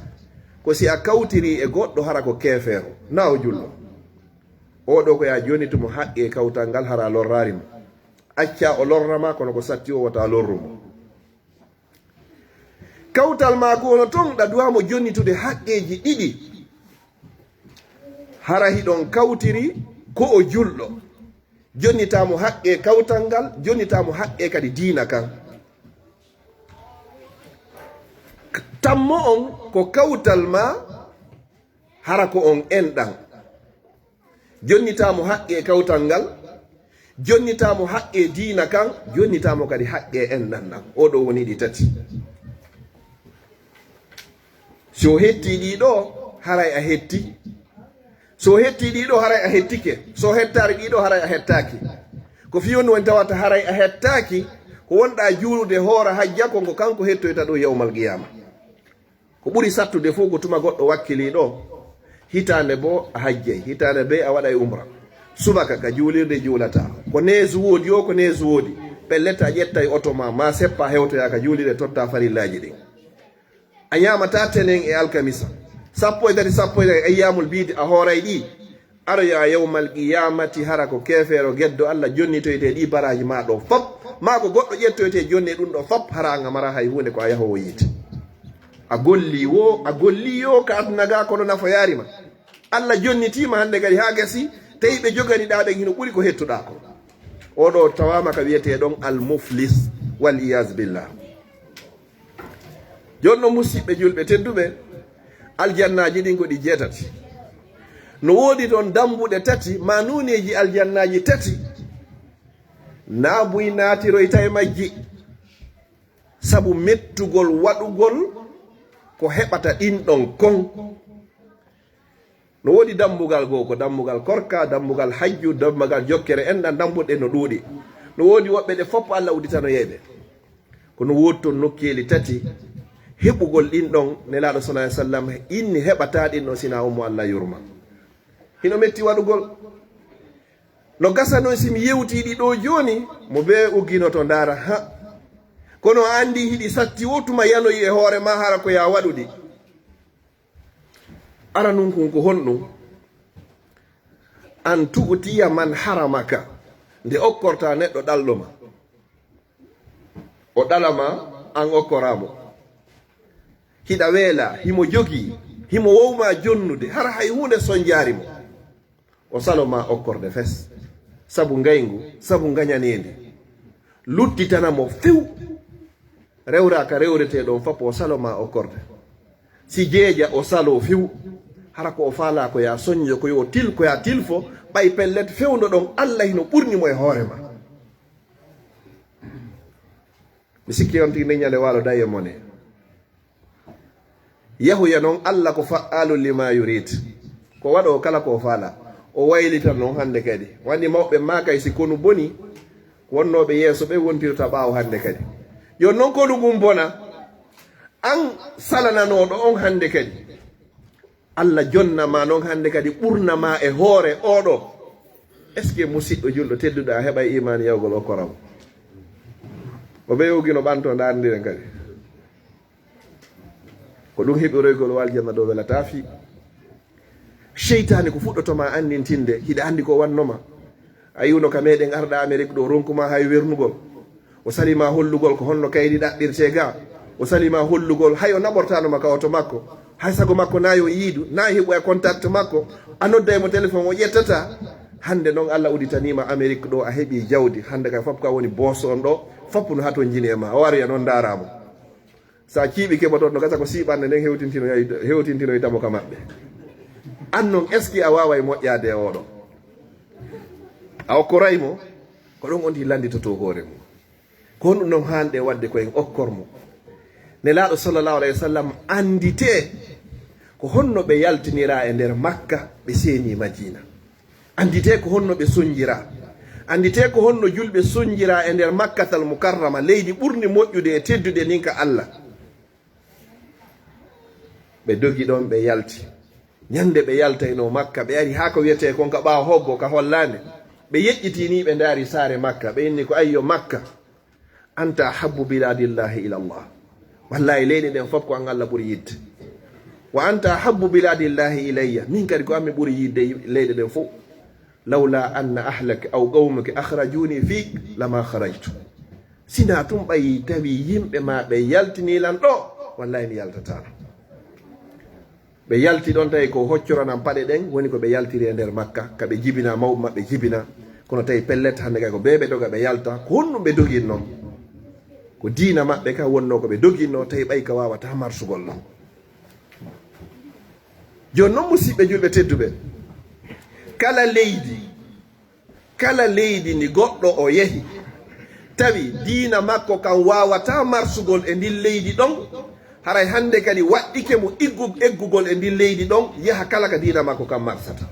ko si a kawtirii e goɗɗo hara ko keefeero, naa o julɗo. Oo ɗoo ko yaa jonnitu mo haqqee kawtal ngal hara a lorraari mo. Accaa o lorra ma, kono ko satti o wota lorru mo. Kawtal maa goo no ton ɗa duwaa mo jonnitude haqqeeji ɗiɗi. Hara hiɗon kawtiri ko o julɗo. Jonnitaa mo haqqee kawtal ngal, jonnitaa mo haqqee kadi diina kan. Tammo on ko kawtal maa hara ko on enɗan. Jonnitaa mo haqqee kawtal ngal, jonnitaa mo haqqee diina kan, jonnitaa mo kadi haqqee enɗan ɗan. Oo ɗoo woni ɗi tati. Si o hettii ɗii ɗoo, haray a hetti. So o hettii ɗii ɗoo, haray a hettike. So o hettaari ɗii ɗoo, haray a hettaaki. Ko fii on woni tawata haray a hettaaki, ko wonɗaa juulude hoora hajja kon, ko kanko hettoyta ɗum yawmal qiyaama. Ko ɓuri sattude fof ko tuma goɗɗo wakkilii ɗo, hitaande boo a hajjay, hitaande bee a waɗay umra. Subaka ka juulirde juulata. Ko neesu woodi o, ko neesu woodi. Pellet a ƴettay oto ma, ma seppa hewtoya ka juulirde totta farillaaji ɗin. A ñaamata tenen e alkamisa. Sappo e tati, sappo e tati ayyaamul biidi a hooray ɗi. Aroya yawmal qiyaamati hara ko keefeero geddo Alla jonnitoyte ɗi baraaji ma ɗo fop. Ma ko goɗɗo ƴettoyte jonne ɗum ɗo fop hara an a mara hay huunde ko a yahoowo yiite. A golli wo, a golli yo ka aduna ga kono nafoyaari ma. Alla jonnitiima hannde kadi haa gasi, tawi ɓe joganiɗaa ɓen hino ɓuri ko hettuɗaa ko. Oɗo tawaama ka wiyetee ɗon al muflis, wal iyaazu billah. Jooni non, musiɓɓe julɓe tedduɓe, aljannaaji ɗin ko ɗi jeetati. No woodi ton dambuɗe tati, ma nuuneeji aljannaaji tati. Naa buy naatiroyta e majji, sabu mettugol waɗugol ko heɓata ɗin ɗon kon. No woodi dambugal goo, ko dambugal korka, dambugal hajju, dambugal jokkere enɗan, dambuɗe no ɗuuɗi. No woodi woɓɓe ɗe fof Alla udditanoyay ɓe. Kono woodi toon nokkeeli tati, heɓugol ɗin ɗon, Nelaaɗo sallallahu alayhi wa sallam inni heɓataa ɗin ɗon sinaa on mo Alla yurma. Hino metti waɗugol. No gasa noon si mi yewtii ɗi ɗoo jooni, mo bee ugginoto ndaara, ha. Kono a anndi hiɗi satti wo tuma yanoyi e hoore ma hara ko yaa waɗu ɗi. Aranun kun ko honɗun? An tu'tiya man haramaka, nde okkorta neɗɗo ɗalɗo ma. O ɗala ma, an okkoraa mo. Hiɗa weela, himo jogii, himo wowma jonnude, hara hay huunde sonjaari mo. O salo ma okkorde fes, sabu ngayngu, sabu ngañaneendi. Luttitana mo few. Rewra ka rewretee ɗon fop, o salo ma okkorde. Si jeeja, o salo few. Hara ko o faalaa ko yaa soñjo, ko yo til, ko yaa tilfo, ɓay pellet fewndo ɗon, Alla hino ɓurni mo e hoore ma. Mi sikki on tigi nden ñande waalo day e mone. Yahuya non, Alla ko fa'aalu lima yurid. Ko waɗo kala ko faala. O waylita non hannde kadi. Wani mawɓe maakay si konu boni, wonnooɓe yeeso ɓe wontirta ɓaawo hannde kadi. Yo non konu ngun bona. An salananooɗo on hannde kadi. Alla jonna ma non hannde kadi ɓurna ma e hoore oɗo. Est-ce que musiɗɗo julɗo tedduɗo a heɓay imaani yawgol o koram? O ɓe yowgino ɓanto ndardiren kadi. Ko ɗum heɓiroygol o aljanna ɗo welata fii. Seytaane ko fuɗɗoto ma anndintinde, hiɗa anndi ko wannoma. A yiwno ka meɗen arɗa Amerik ɗo, ronku ma hay wernugol. O sali ma hollugol ko honno kayri ɗaɓɓirte ga. O sali ma hollugol hay o naɓortano ma ka oto makko. Hay sago makko na yo yiidu, na heɓu e contact makko. A nodday mo téléphone o ƴettata. Hannde non Alla uditanima Amerik ɗo, a heɓi jawdi. Hannde kay fop ka woni boss on ɗo, fop no hatonjini e ma. O ari e non ndaara mo. Sa ciiɓi keɓotoɗo no gasa ko siiɓannde nden hewtintinoy-, hewtintinoyta mo ka maɓɓe. An non, est-ce que a waaway moƴƴaade e oɗo? A okkoray mo, ko ɗon on tigi lannditotoo hoore mum. Ko honɗum non haanɗe waɗde ko en okkor mo? Nelaaɗo sallallahu alayhi wa sallam annditee ko honno ɓe yaltinira e nder Makka, ɓe seeni Madiina. Annditee ko honno ɓe sonjira. Annditee ko honno julɓe sonjira e nder Makkatal Mukarrama, leydi ɓurndi moƴƴude e teddude ndin ka Alla. Ɓe dogi ɗon, ɓe yalti. Ñande ɓe yaltaynoo Makka, ɓe ari haa ko wiyetee kon ka ɓaawo hoggo, ka hollaande. Ɓe yeƴƴitii nii, ɓe ndaari saare Makka, ɓe inni ko, "Ayyo Makka, anta ahabbu biladillahi ila Allah." Wallahi, leyɗe ɗen fof ko an Alla ɓuri yidde. "Wa anta ahabbu biladillahi ilayya." Min kadi ko an mi ɓuri yidde leyɗe ɗen fof. "Lawla anna ahlaka aw qawmaka akhrajuni fik lama kharajtu." Sinaa tun ɓay tawi yimɓe ma ɓe yaltinii lan ɗo, wallahi mi yaltataano. Ɓe yalti ɗon tawi ko hoccoronan paɗe ɗen, woni ko ɓe yaltiri e nder Makka, ka ɓe jibina mawɓe maɓɓe jibina. Kono tawi pellet hannde kay ko bee ɓe doga ɓe yalta, ko honɗum ɓe doginno? Ko diina maɓɓe ka wonno ko ɓe doginno, tawi ɓay ka waawata marsugol non. Jooni non, musiɓɓe julɓe tedduɓe, kala leydi, kala leydi ndi goɗɗo o yehi, tawi diina makko kan waawata marsugol e ndin leydi ɗon, haray hannde kadi waɗɗike mo iggu-, eggugol e ndin leydi ɗon, yaha kala ka diina makko kan marsata.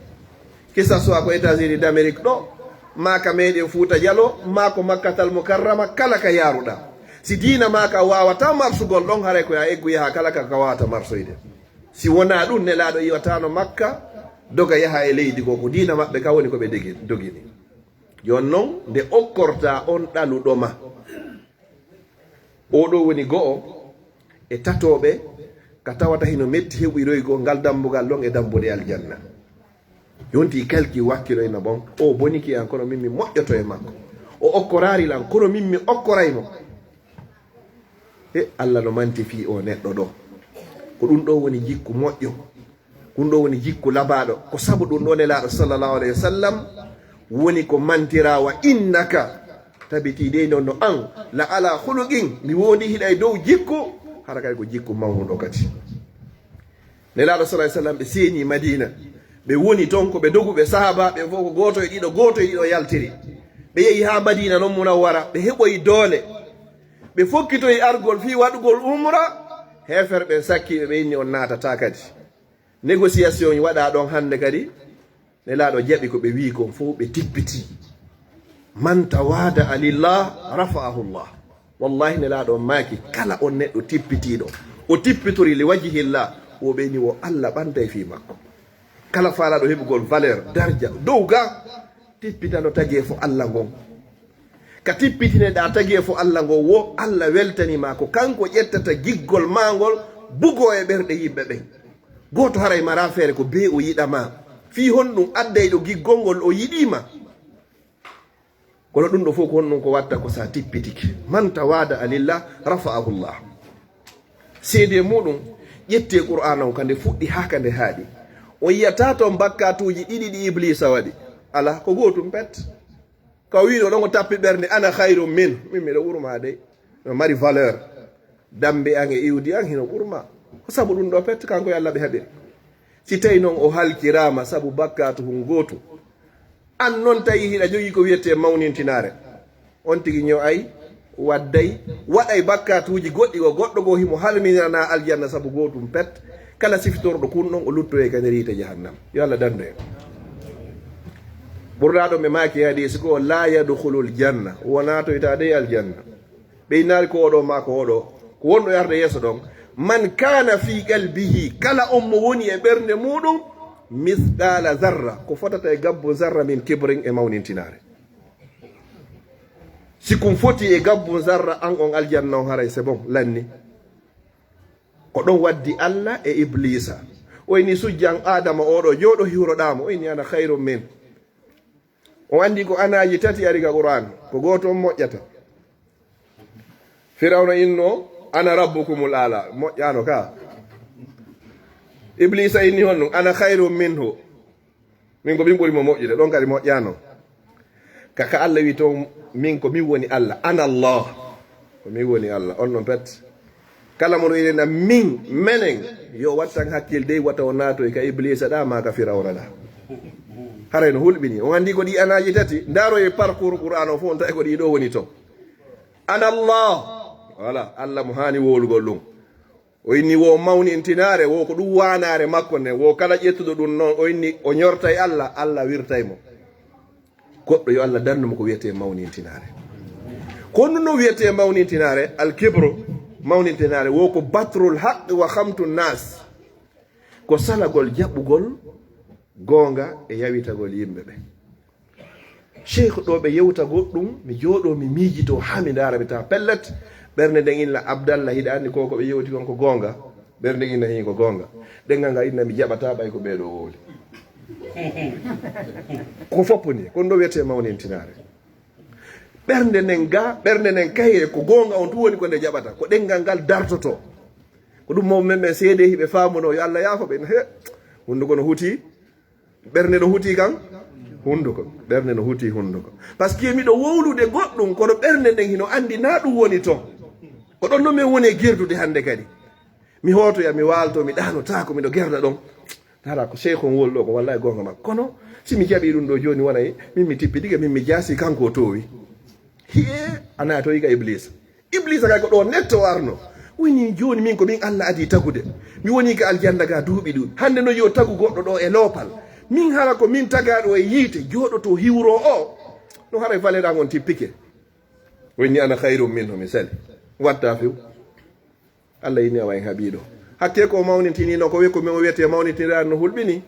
Que ça soit ko États-Unis d'Amérique ɗo, maa ka meɗen Fuuta Jalo, maa ko Makkatal Mukarrama, kala ka yaaruɗaa. Si diina maa ka waawata marsugol ɗon, haray ko ya eggu yaha kala ka, ka waawata marsoyde. Si wonaa ɗum, Nelaaɗo iwataano Makka, doga yaha e leydi goo, ko diina maɓɓe ka woni ko ɓe degi-, dogini. Jooni non, nde okkorta on ɗaluɗo ma, oo ɗoo woni go'o e tatooɓe ka tawata hino metti heɓiroygol ngal dambugal ɗon e dambuɗe aljanna. Yonti kalki wakkiloyna bon, o boniki an, kono min mi moƴƴoto e makko. O okkoraari lan, kono min mi okkoray mo. E Allah no manti fii o neɗɗo ɗoo. Ko ɗum ɗoo woni jikku moƴƴo. Ɗum ɗoo woni jikku labaaɗo. Ko sabu ɗum ɗoo Nelaaɗo sallallahu alayhi wa sallam woni ko mantiraa, "Wa innaka", tabitii dey non no an, "la ala khuluqin", mi wondi hiɗa e dow jikku, hara kay ko jikku mawnuɗo kadi. Nelaaɗo sallallahu alayhi wa sallam, ɓe seeni Madiina. Ɓe woni ton ko ɓe doguɓe, sahaabaaɓe fof ko gooto e ɗiɗo, gooto e ɗiɗo yaltiri. Ɓe yehi haa Madiina non Munawwara, ɓe heɓoyi doole. Ɓe fokkitoyi argol fii waɗugol umra, heeferɓe ɓen sakki ɓe, ɓe inni on naatataa kadi. Négociation waɗaa ɗon hannde kadi, Nelaaɗo jaɓi ko ɓe wi'i kon fof, ɓe tippiti. "Man tawaada'a lillah, rafa'ahu Allah." Wallahi, Nelaaɗo on maaki, kala on neɗɗo tippitiiɗo, o tippitori li wajhillah, o ɓeyni wo Allah ɓantay fii makko. Kala faalaaɗo heɓugol valeur, darja, dow ga, tippitano tageefo Allah ngon. Ka tippitineɗaa tageefo Allah ngon, wo Allah weltani ma, ko kanko ƴettata giggol maa ngol, bugoo e ɓerɗe yimɓe ɓen. Gooto haray maraa feere ko bee o yiɗa ma. Fii honɗum addayɗo giggol ngol o yiɗii ma? Kono ɗum ɗoo fof ko honɗum ko watta ko sa tippitike. "Man tawaada'a lillah, rafa'ahu Allah." Seedee muɗum, ƴettee Qur'aana on ka nde fuɗɗi haa ka nde haaɗi. On yi'ataa ton bakkaatuuji ɗiɗi ɗi Ibliisa waɗi. Alaa, ko gootum pet. Ka o wi'no ɗon o tappi ɓernde, "Ana khayrun min." Min miɗo ɓurma dey. No mari valeur. Dambe an e iwdi an hino ɓurma. Ko sabu ɗum ɗoo pet kanko e Allah ɓe haɓiri. Si tawi non o halkiraama sabu bakkaatu hun gootu, an non tawi hiɗa jogii ko wi'etee mawnintinaare, on tigi ño'ay, wadday, waɗay bakkaatuuji goɗɗi, o goɗɗo goo himo halminana aljanna sabu gootum pet. Kala sifitorɗo kun ɗon, o luttoyay ka nder yiite jahannam. Yo Allah dandu en. Ɓurɗaa ɗon ɓe maaki e hadiisi goo, "La yadkhulul janna." Wo naatoytaa dey aljanna. Ɓe innaali ko oɗo maa ko oɗo. Ko wonɗo e arde yeeso ɗon. "Man kana fi qalbihi", kala on mo woni e ɓernde muɗum, "mithqala zarra", ko fotata e gabbu zarra, "min kibrin", e mawnintinaare. Si kun foti e gabbu zarra, an on aljanna on haray c'est bon, lanni. Ko ɗon waddi Allah e Ibliisa. O inni, "Sujjan Aadama oɗo, jooɗo hiwroɗaa mo." O inni, "Ana khayrun min." O anndi ko anaaji tati ari ka Qur'aan, ko gooto on moƴƴata. Firawna inno, "Ana rabbukumul aala." Moƴƴaano ka. Ibliisa inni honɗum, "Ana khayrun minhu." Min ko min ɓuri mo moƴƴude, ɗon kadi moƴƴaano. Ka, ka Allah wi toon, "Min ko min woni Allah, ana Allah." Ko min woni Allah, on ɗon pet. Kala mo no wi'irina min, menen, yo wattan hakkil dey wata o naatoy ka Ibliisa ɗa, maa ka Firawna ɗa. Haray no hulɓini. On anndi ko ɗi anaaji tati, ndaaro e parcours Qur'aan o fof, on tawi ko ɗi ɗo woni toon. Ana Allah. Voilà, Allah mo haani wowlugol ɗum. O inni wo mawnintinaare, wo ko ɗum waanaare makko nden, wo kala ƴettuɗo ɗum noon, o inni o ñortay Allah, Allah wirtay mo. Goɗɗo yo Allah dandu mo ko wiyetee mawnintinaare. Ko honɗum no wiyetee mawnintinaare? Al kibru, mawnintinaare, wo ko batrul haqqi wa khamtu nas. Ko salagol jaɓugol goonga e yawitagol yimɓe ɓe. Cheikh ɗo ɓe yewta goɗɗum, mi jooɗo, mi miijito, haa mi ndaara, mi tawa pellet. Ɓernde nden inna, "Abdallah, hiɗa anndi ko, ko ɓe yewti kon ko goonga?" Ɓernde nden inna, "Hii, ko goonga." Ɗenngal ngal inna, "Mi jaɓataa ɓay ko ɓee ɗo wowli." Ko foppu ni, kon ɗo wiyetee mawnintinaare. Ɓernde nden ga, ɓernde nden kayre, ko goonga on tun woni ko nde jaɓata. Ko ɗenngal ngal dartoto. Ko ɗum mawɓe men ɓen seedee hiɓe faamuno, yo Allah yaafo ɓe. He, hunnduko no huti. Ɓernde no huti kan hunduko. Ɓernde no huti hunduko. Parce que miɗo wowlude goɗɗum, kono ɓernde nden hino anndi na ɗum woni ton. Ko ɗon no min woni e gerdude hannde kadi. Mi hootoya, mi waalto, mi ɗaanotaako, miɗo gerda ɗon. Tara ko Cheikh on wowli ɗo, ko wallahi goonga makko. Kono si mi jaɓi ɗum ɗo jooni, wonay min mi tippitike, min mi jaasi, kanko o toowi. Hiye, a naatoyi ka Ibliisa. Ibliisa kay ko ɗo netto o arno. Woni jooni min ko min Allah adii tagude. Mi woni ka aljanna ga duuɓi ɗuuɗi. Hannde no yo tagu goɗɗo ɗo e loopal. Min hara ko min tagaaɗo e yiite, jooɗoto hiwro o. No haray valeur an on tippike. Woni ana khayrun minhu, mi sali. Watta few. Allah inni awa en haɓiiɗo. Hakke ko o mawnintinino, ko wiye ko min o wiyete mawnintinaare no hulɓini.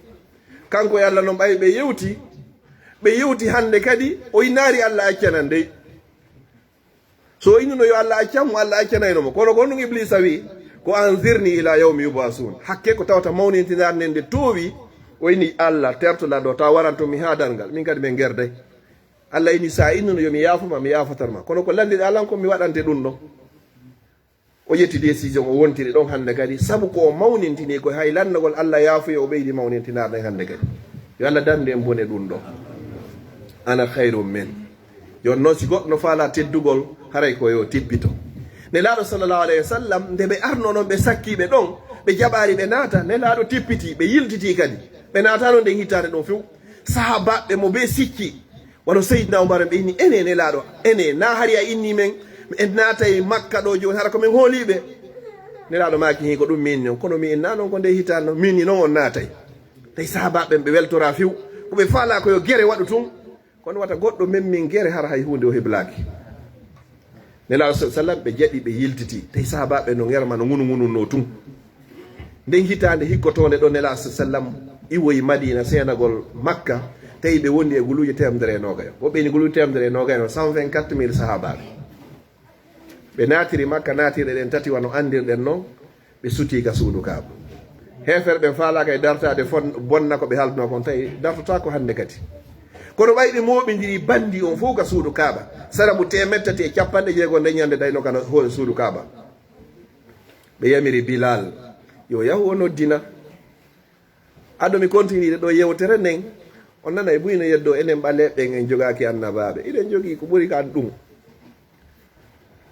Kanko e Allah noon, ɓay ɓe yewti, ɓe yewti hannde kadi, o innaali Allah accanan dey. So o innuno yo Allah accan mo, Allah accanayno mo. Kono ko honɗum Ibliisa wi'i? Ko anzirni ila yawmi yub'asun. Hakke ko tawata mawnintinare nden nde toowi, o inni Allah, terto lan ɗo, tawa waranto mi haa darngal. Min kadi min gerday. Allah inni sa innuno yo mi yaafo ma, mi yaafotan ma. Kono ko lanndiɗaa lan ko mi waɗante ɗum ɗon. O ƴetti décision, o wontiri ɗon hannde kadi. Sabu ko o mawnintini ko hay lanndagol Allah yaafuye, o ɓeydi mawnintinare nden hannde kadi. Yo Allah dandu en bone ɗum ɗo. Ana khayrun min. Jooni noon, si goɗɗo no faala teddugol, haray ko yo tippito. Nelaaɗo sallallahu alayhi wa sallam, nde ɓe arno noon, ɓe sakki ɓe ɗon, ɓe jaɓaari ɓe naata, Nelaaɗo tippiti, ɓe yiltiti kadi. Ɓe naataano nden hitaande ɗon few. Sahaabaaɓe mo ɓe sikki, wano Seydina Umar, ɓe inni, ene Nelaaɗo, ene, na hari a inni men, en naatay Makka ɗo jooni, hara ko men hooliiɓe? Nelaaɗo maaki, hin ko ɗum min non, kono mi inna noon ko nde hitaande non, min ni noon on naatay. Tawi sahaabaaɓe ɓen ɓe weltoraa few, ko ɓe faalaa ko yo gere waɗu tun. Kono wata goɗɗo memmin gere, hara hay huunde o heblaaki. Nelaaɗo sa sallam, ɓe jaɓi, ɓe yiltiti. Tawi sahaabaaɓe no ngerma no ngunu-ngununno tun. Nden hitaande hikkotoonde ɗo Nelaaɗo sa sallam iwoyi Madiina seenagol Makka, tawi ɓe wondi e guluuje teemedere e noogay. Woɓɓe ini guluuje teemedere e noogay no cent vingt-quatre mille sahaabaaɓe. Ɓe naatiri Makka, naatirɗe ɗen tati wano anndirɗen non, ɓe sutii ka suudu Kaaba. Heeferɓe ɓen faalaaka e dartaade fon-, bonna ko ɓe haalduno kon, tawi dartotaako hannde kadi. Kono ɓay ɓe mooɓindiri bandi on fow ka suudu Kaaba, sarabu teemedde tati e cappanɗe jeego nden ñande dayno ka no hoore suudu Kaaba. Ɓe yamiri Bilal yo yahu o noddina. Ado mi kontinire ɗo yewtere nden, on nanay buy no yeddo enen ɓaleeɓe ɓen en jogaaki annabaaɓe. Iɗen jogii ko ɓuri kan ɗum.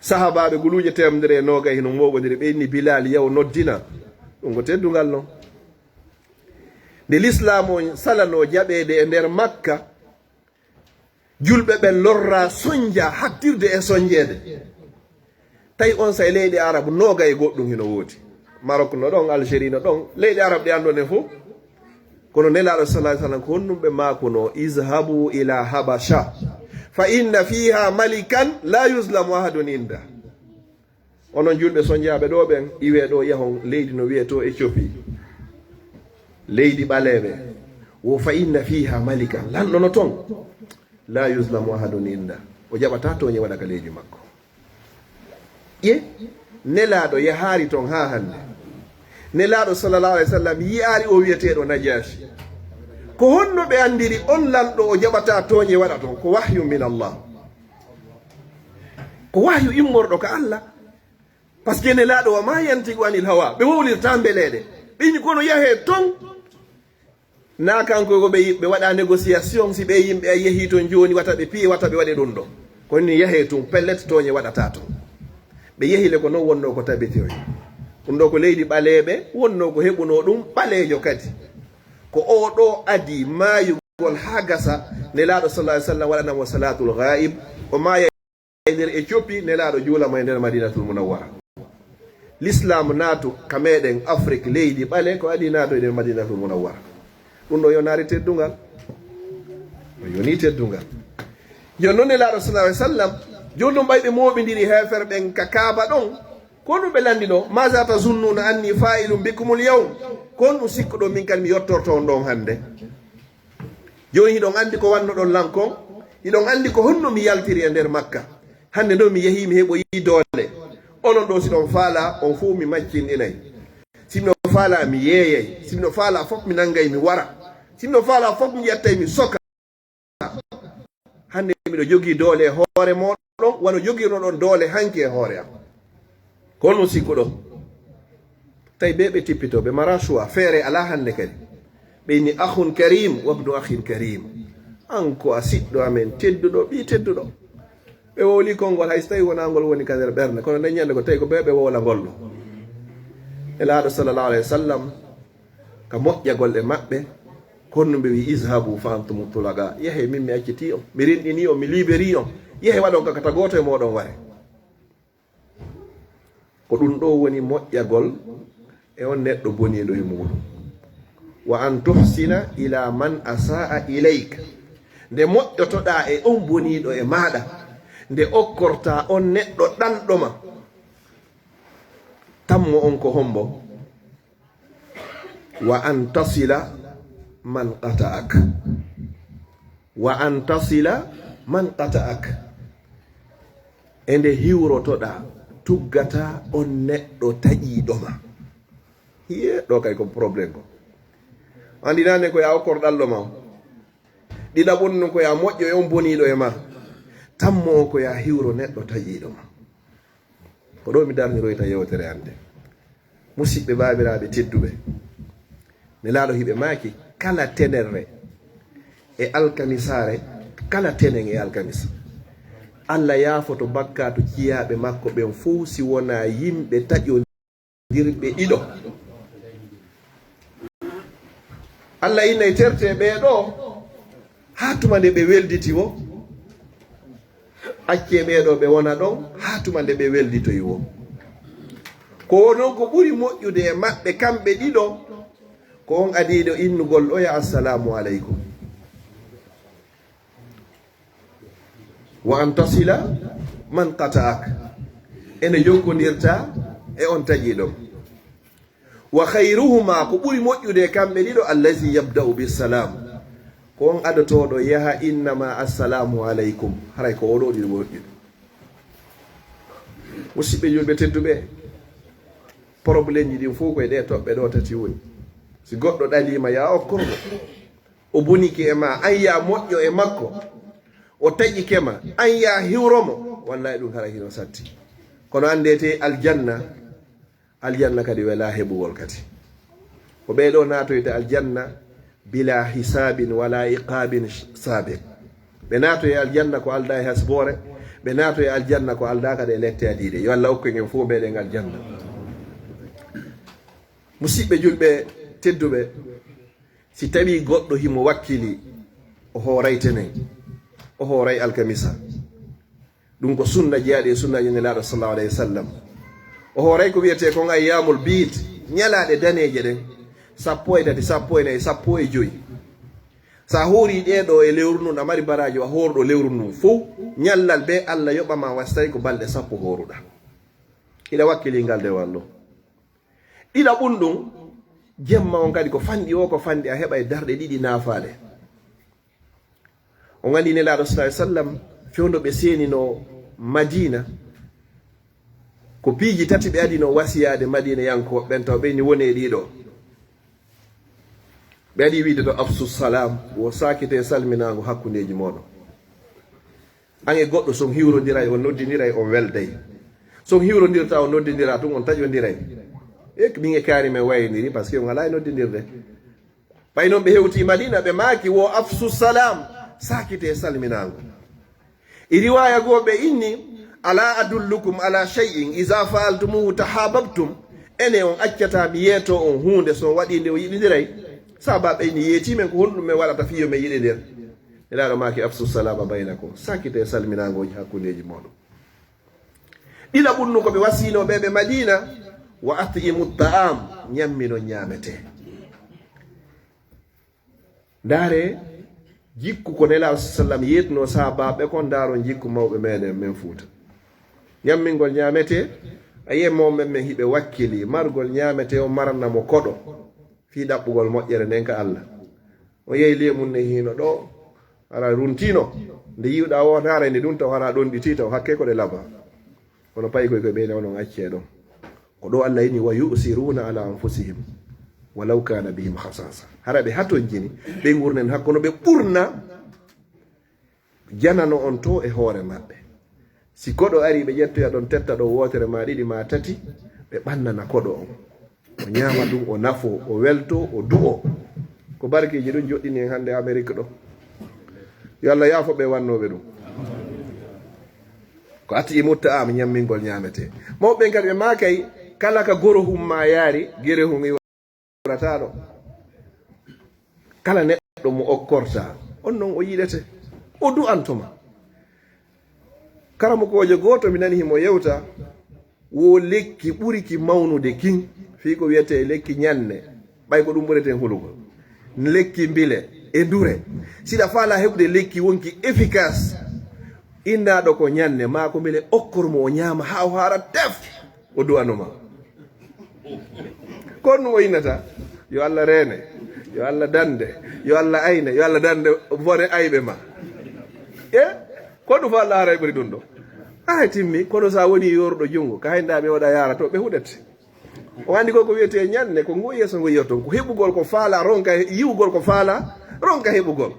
Sahaabaaɓe guluuje teemedere e noogay hino mooɓondiri, ɓe inni Bilal yaw noddina. Ɗum ko teddungal non. Nde Lislaamu on salanoo jaɓeede e nder Makka, julɓe ɓen lorraa sonja hattirde e sonjeede. Tawi on say leyɗe Arabu noogay e goɗɗum hino woodi. Maroc no ɗon, Algérie no ɗon, leyɗe Arabu ɗe anndon en fof. Kono Nelaaɗo sallallahu alaihi wasallam ko honɗum ɓe maakunoo? Izhabu ila Habasha, fa inna fiha malikan la yuzlamu ahadun inda. Onon julɓe sonjaaɓe ɗo ɓen, iwee ɗo, yahon leydi no wi'etoo Éthiopie. Leydi ɓaleeɓe. Wo fa inna fiha malikan. Lanɗo no ton. La yuzlamu ahadun inda. O jaɓataa tooñe waɗa ka leydi makko. Ƴe, Nelaaɗo yahaari ton haa hannde. Nelaaɗo sallallahu alaihi wasallam yi'aari o wi'eteeɗo Najashi. Ko honno ɓe anndiri on lanɗo o jaɓataa tooñe waɗa ton? Ko wahyu min Allah. Ko wahyu immorɗo ka Allah. Parce que Nelaaɗo, wa ma yantiqu anil hawa, ɓe wowlirta mbeleeɗe. Ɓe inni kono yahee ton. Na kanko ko ɓe, ɓe waɗa négociation, si ɓe yimɓe a yehi ton jooni, wata ɓe piye, wata ɓe waɗe ɗum ɗo. Kono ni yahee tun, pellet tooñe waɗata ton. Ɓe yehi le ko non wonnoo ko tabitiroy. Ɗum ɗo ko leydi ɓaleeɓe, wonnoo ko heɓunoo ɗum ɓaleejo kadi. Ko o ɗo adi maayugol haa gasa, Nelaaɗo sallallahu alaihi wasallam waɗana mo salatul ghaib, o maaya e nder Éthiopie, Nelaaɗo juula mo e nder Madinatul Munawwara. L'islam naatu ka meɗen Afrique, leydi ɓale, ko adi naatu e nder Madinatul Munawwara. Ɗum ɗo yonaari teddungal. O yoni teddungal. Jooni non Nelaaɗo sallallahu alaihi wasallam, jooni ɗum ɓay ɓe mooɓindiri heeferɓe ɓen ka Kaaba ɗon, ko ɗum ɓe lanndino, maza tazunnuna anni fa'ilun bikumul yawm? Ko honɗum sikkuɗon min kadi mi yottorto on ɗon hannde? Jooni hiɗon anndi ko wannoɗon lan kon, hiɗon anndi ko honno mi yaltiri e nder Makka. Hannde ɗo mi yehii, mi heɓoyi doole. Onon ɗo, si ɗon faala, on fow mi maccinɗinay. Si miɗo faala, mi yeeyay. Si miɗo faala fof, mi nanngay, mi wara. Si miɗo faala fof, mi ƴettay, mi soka. Hannde miɗo jogii doole e hoore mooɗon, wano jogirnoɗon doole hanki e hoore am. Ko honɗum sikkuɗon? Tawi ɓe ɓe tippito, ɓe mara choix, feere alaa hannde kadi. Ɓe inni, "Akhun karim, wabnu akhin karim." An ko a siɗɗo amen tedduɗo, ɓii tedduɗo. Ɓe wowli konngol, hay so tawi wonaa ngol woni ka nder ɓernde, kono nden ñande ko tawi ko ɓe ɓe wowla ngol ɗo. Nelaaɗo sallallahu alaihi wasallam, ka moƴƴagol e maɓɓe, kono ɓe wi, "Izhabu fa antum tulaqa." Yahe, min mi accitii on, mi rinɗinii on, mi libérii on. Yahe, waɗon ka kata gooto e mooɗon ware. Ko ɗum ɗo woni moƴƴagol e on neɗɗo boniiɗo e muuɗum. Wa an tuhsina ila man asaa ilayk. Nde moƴƴotoɗaa e on boniiɗo e maaɗa, nde okkortaa on neɗɗo ɗanɗo ma, tammo on ko hombo? Wa an tasila man qata'ak, wa an tasila man qata'ak. E nde hiwrotoɗaa, tuggataa on neɗɗo taƴiiɗo ma. Hiye, ɗo kay ko problème ko. Anndi nane ko ya okkor ɗallo ma on. Ɗiɗaɓun nun ko ya moƴƴo e on boniiɗo e ma. Tammo on ko ya hiwro neɗɗo taƴiiɗo ma. Ko ɗo mi darniroyta yewtere an nde. Musiɓɓe baabiraaɓe tedduɓe, Nelaaɗo hiɓe maaki, kala tenerre e alkamisaare, kala tenen e alkamisa, Alla yaafoto bakkaatu ciyaaɓe makko ɓen fow si wonaa yimɓe taƴo dirɓe ɗiɗo. Alla innay terte ɓee ɗoo haa tuma nde ɓe welditi wo. Accee ɓee ɗoo ɓe wona ɗon haa tuma nde ɓe welditoyi wo. Ko wonnon ko ɓuri moƴƴude e maɓɓe kamɓe ɗiɗo, ko on adiiɗo innugol ɗo ya assalaamu aleykum. Wa an tasila man qata'ak. Ene jokkondirta e on taƴiiɗo. Wa khayruhuma, ko ɓuri moƴƴude e kamɓe ɗiɗo, allazi yabda'u bissalam. Ko on adotooɗo yaha innama assalamu aleykum. Haray ko oɗo ɗiɗo moƴƴude. Musiɓɓe julɓe tedduɓe, problèmeji ɗin fow ko e ɗe toɓɓe ɗo tati woni. Si goɗɗo ɗaliima ya okkormo. O bonike e ma, an ya moƴƴo e makko. O taƴike ma, an ya hiwromo. Wallahi ɗum hara hino satti. Kono anndete aljanna, aljanna kadi wela heɓugol kadi. Ko ɓee ɗoo naatoyta aljanna bila hisaabin wala iqaabin sabiq. Ɓe naatoye aljanna ko aldaa e hasboore, ɓe naatoye aljanna ko aldaa kadi e lette adiiɗe. Yo Alla okku en fow meɗen aljanna. Musiɓɓe julɓe tedduɓe, si tawi goɗɗo himo wakkili, o hooray tenen, o hooray alkamisa. Ɗum ko sunna jeyaaɗo e sunnaaji Nelaaɗo sallallahu alayhi wa sallam. O hooray ko wiyetee kon ayyaamul biid, ñalaaɗe daneeje ɗen, sappo e tati, sappo e nayi, sappo e joy. Sa hoori ɗee ɗoo e lewru ndun, a mari baraaji wa hoorɗo lewru ndun fow, ñallal bee Alla yoɓa ma wa si tawi ko balɗe sappo hooruɗaa. Hiɗa wakkili ngal dewal ɗoo. Ɗiɗaɓun ɗum, jemma on kadi ko fanɗi o, ko fanɗi a heɓa e darɗe ɗiɗi naafaale. On anndi Nelaaɗo sallallahu alayhi wa sallam, fewndo ɓe seeninoo Madiina, ko piiji tati ɓe adinoo wasiyaade Madiinayankooɓe ɓen, taw ɓe ni woni e ɗiɗo. Ɓe adi wiide to afsu salam, wo saakite salminaango hakkundeeji mooɗon. An e goɗɗo, si on hiwrondiray, on noddindiray, on welday. Si on hiwrondirtaa, on noddindiraa tun, on taƴondiray. E min e kaari men wayindiri, parce que on alaa e noddindirde. Ɓay non ɓe hewtii Madiina, ɓe maaki wo afsu salam, saakite salminaango. E riwaaya goo ɓe inni, ala adullukum ala shay'in iza fa'altumuhu tahabbtum. Ene on accataa mi yeetoo on huunde, si on waɗii nde on yiɗindiray? Saabaaɓe inni, yeetii men ko honɗum men waɗata fii yo men yiɗindir? Nelaaɗo maaki, afsu salama baynakum, saakite salminaangooji hakkundeeji mooɗon. Ɗiɗaɓun nu ko ɓe wasiinoo ɓe ɓe Madiina, wa at'imu ta'am, ñamminon ñaametee. Ndaare jikku ko Nelaaɗo sallam yeetnoo saabaaɓe kon, ndaaron jikku mawɓe meɗen men Fuuta. Ñammingol ñaametee, a yi'ay mawɓe men hiɓe wakkili, margol ñaametee o marana mo koɗo, fii ɗaɓɓugol moƴƴere nden ka Alla. O yehi leemun ne hino ɗo, hara runtiino. Nde yi'uɗaa o, hara nde ɗum taw, hara ɗon ɗi titaw, hakke ko ɗe laba. Kono payi koy koy ɓeyde onon accee ɗon. Ko ɗo Allah ini, "Wa yu'siruna ala anfusihim walaw kana bihim khasasa." Hara ɓe hatonjini, ɓe ngurnen hakkono ɓe ɓurna janano on to e hoore maɓɓe. Si koɗo ari, ɓe ƴettoya ɗon, tetta ɗon wootere ma ɗiɗi ma tati, ɓe ɓannana koɗo on. O ñaama ɗum, o nafo, o welto, o du'o. Ko barkeeji ɗum joɗɗini en hannde Amerik ɗo. Yo Allah yaafo ɓe wannooɓe ɗum. Ko ati imutta am ñammingol ñaametee. Mawɓe ɓen kadi ɓe maakay, kala ka goro hum ma yaari, gere hum iwrataɗo. Kala neɗɗo mo okkorta, on non o yiɗete, o du'anto ma. Karamokoojo gooto mi nani himo yewta, wo lekki ɓuri ki mawnude kin, fii ko wiyetee lekki ñanne, ɓay ko ɗum ɓureten hulugol. Lekki mbile e ndure. Siɗa faala heɓude lekki wonki efficace, innaaɗo ko ñanne, maa ko mbile okkor mo o ñaama haa o haara tef, o du'ano ma. Kon ɗum o innata, yo Allah reene, yo Allah dande, Yo Allah ayne, yo Allah dande bone ayɓe ma. E? Ko ɗum fof Allah haray ɓuri ɗum ɗo. Ay timmi, kono sa woni yoruɗo junngo, ka haynda ɓe waɗa yaara to, ɓe huɗete. O anndi ko ko wiyetee ñanne, ko ngo yeeso ngo yiyoton, ko heɓugol ko faala, ronka he-, yiwugol ko faala, ronka heɓugol.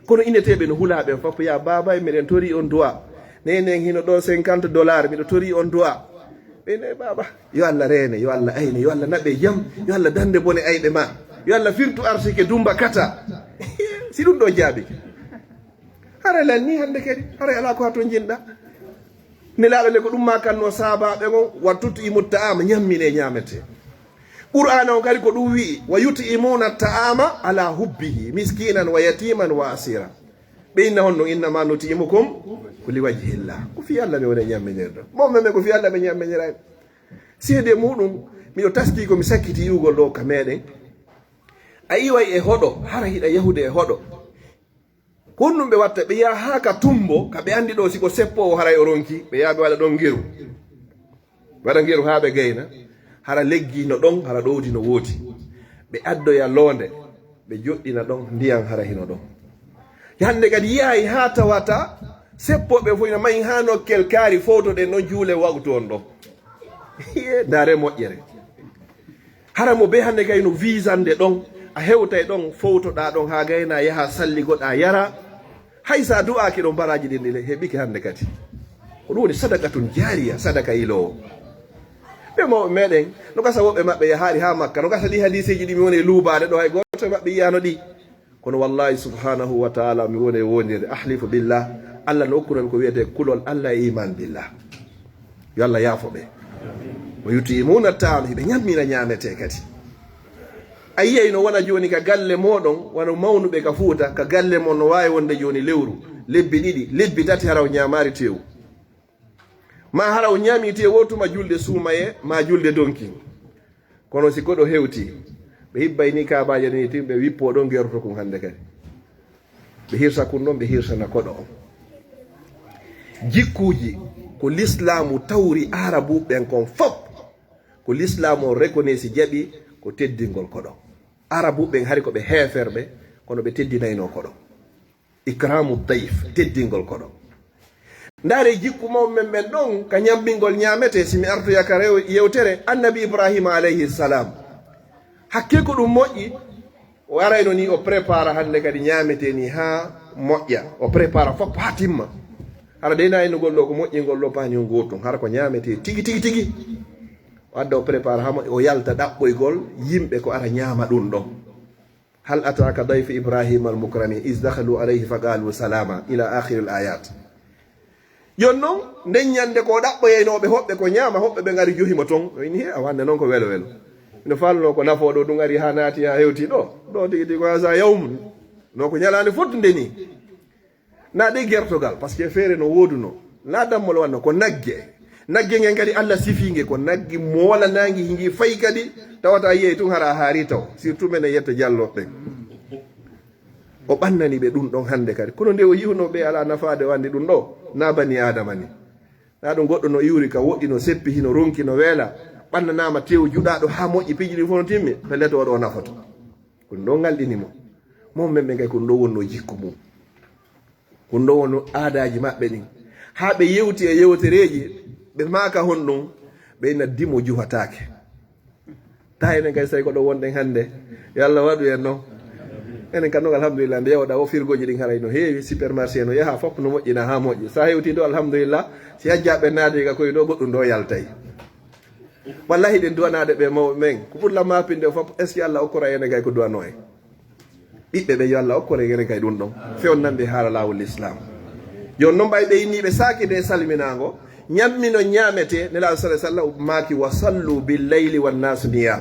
Kono inneteeɓe no hulaa ɓen fof, ya baaba, miɗen torii on du'a. Nenen hino ɗo cinquante dollars, miɗo torii on du'a. Ɓe ne, baaba, yo Allah reene, yo Allah ayne, yo Allah naɓe jam, yo Allah dande bone ayɓe ma. Yo Allah firtu arsike Dumba Kata. Si ɗum ɗo jaabi. Haray lanni hannde kadi, haray alaa ko haa to njiɗɗa. Nelaaɗo le ko ɗum ma kanno saabaaɓe on, wa tut'imu ta'ama, ñammine ñaamete. Qur'aana on kadi ko ɗum wi'i, wa yut'imuna ta'ama ala hubbihi, miskinan wa yatiman wa asira. Ɓe inna honno, innama nut'imukum ko li wajhillah. Ko fii Allah ɓe woni ñamminirɗo. Mo men ko fii Allah ɓe ñamminira. Seede muɗum, miɗo taski ko mi sakkiti yi'ugol ɗo ka meɗen. A iway e hoɗo, hara hiɗa yahude e hoɗo. Ko honɗum ɓe watta? Ɓe yaha haa ka tumbo, ka ɓe anndi ɗo si ko seppoowo haray o ronki, ɓe yaha ɓe waɗa ɗon ngeru. Ɓe waɗa ngeru haa ɓe gayna, hara leggi no ɗon, hara ɗowdi no woodi. Ɓe addoya loonde, ɓe joɗɗina ɗon, ndiyan hara hino ɗon. Hannde kadi yahay haa tawata seppooɓe fof ina mahi haa nokkel kaari fowtoɗen ɗon juule waqtu on ɗon. Ndaare moƴƴere. Hara mo be hannde kay no visande ɗon, a hewtay ɗon, fowtoɗaa ɗon haa gayna, yaha salligoɗaa yara. Hay sa du'aaki ɗon, baraaji ɗin ɗi heɓike hannde kadi. Ko ɗum woni sadaqatun jaariya, sadaka iloowo. Ɓe mawɓe meɗen, no gasa woɓɓe maɓɓe yahaari haa Makka, no gasa ɗi hadiiseeji ɗi mi woni e luubaade ɗo, hay gooto e maɓɓe yiyaano ɗi. Kono wallahi subhanahu wa ta'ala, mi woni e wonirde, ahlifu billah, Allah no okkunomi ko wiyetee kulol Allah e iman billah. Yo Allah yaafo ɓe. Wa yut'imuna ta'am, hiɓe ñammina ñaametee kadi. A yiyay no wona jooni ka galle mooɗon, wano mawnuɓe ka Fuuta, ka galle mon no waawi wonde jooni lewru, lebbi ɗiɗi, lebbi tati hara o ñaamaali teewu. Ma hara o ñaami teewu o tuma julde suumaye, ma julde donkin. Kono si koɗo hewti, ɓe hibbay ni kaabaaje ni tin, ɓe wippo ɗon geroto kun hannde kadi. Ɓe hirsa kun ɗon, ɓe hirsana koɗo on. Jikkuuji ko lislaamu tawri Aarabuɓe ɓen kon fop, ko lislaamu on reconnaît si jaɓi ko teddingol koɗo. Aarabuɓe ɓen hari ko ɓe heeferɓe, kono ɓe teddinayno koɗo. Ikramu dayf, teddingol koɗo. Ndaare jikku mawɓe men ɓen ɗon ka ñammingol ñaametee, si mi artoya ka rew-, yewtere Annabi Ibrahima alayhi salam. Hakke ko ɗum moƴƴi, o arayno ni o prépara hannde kadi ñaametee ni haa moƴƴa, o prépara fof haa timma. Hara dey na innugol ɗo ko moƴƴingol ɗo paani on gootum, hara ko ñaametee tigi, tigi, tigi. O adda o prépara haa moƴƴa, o yalta ɗaɓɓoygol yimɓe ko ara ñaama ɗum ɗon. Hal ataka dayfu Ibrahima al mukrami iz dakhalu alayhi fa qalu salama ila akhiril ayat. Jon non, nden ñande ko ɗaɓɓoyaynooɓe hoɓɓe ko ñaama, hoɓɓe ɓe ngari johi mo ton. O inni, "He, a wande non ko welo welo. Ino falno ko nafooɗo ɗum ari haa naati haa hewti ɗo. Ɗo tigi tigi ko asa yawmun. No ko ñalaande fottunde ni." Na ɗi gertogal, parce que feere no wooduno. Na dammol wanno, ko nagge. Nagge ngen kadi Allah sifi nge, ko nagge moolanaange, hingi fay kadi, tawata yiyay tun hara haari taw. Surtout menen yetta jalloɓe ɓen. O ɓannani ɓe ɗum ɗon hannde kadi. Kono nde o yi'uno ɓe alaa nafaade o anndi ɗum ɗo, na bani Aadama ni. Na ɗum goɗɗo no iwri ka woɗɗi, no seppi, hino ronki, no weela. Ɓannanaama tew juɗaaɗo haa moƴƴi piiji ɗin fof no timmi, pellet o ɗo nafoto. Ko ɗum ɗo ngalɗini mo. Mo men ɓe kay ko ɗum ɗo wonno jikku mum. Ko ɗum ɗo wonno aadaaji maɓɓe ɗin. Haa ɓe yewti e yewtereeji, ɓe maaka honɗum, ɓe ina dimo juhataake. Ta enen kay, so tawi ko ɗo wonɗen hannde, yo Allah waɗu en noon. Enen kam noon, alhamdulillah, nde yawɗa o, firgooji ɗin haray no heewi, supermarché no yaha, fof no moƴƴina haa moƴƴi. So a hewti ɗo, alhamdulillah, si hajjaaɓe naati ka koye ɗo, goɗɗum ɗo yaltay. Wallahi, ɗen duwanaade ɓe mawɓe men, ko ɓurla maapinde fof, est-ce que Allah okkora enen kay ko duwanoo en? Ɓiɓɓe ɓe, yo Allah okkore enen kay ɗum ɗon. Fewnan ɓe haala laawol Islam. Jooni noon, ɓay ɓe inni ɓe saaki nde salminaango, ñammino ñaametee, Nelaaɗo sallallahu alaihi wasallam maaki, "Wa sallu bil layli wan naasu niyam."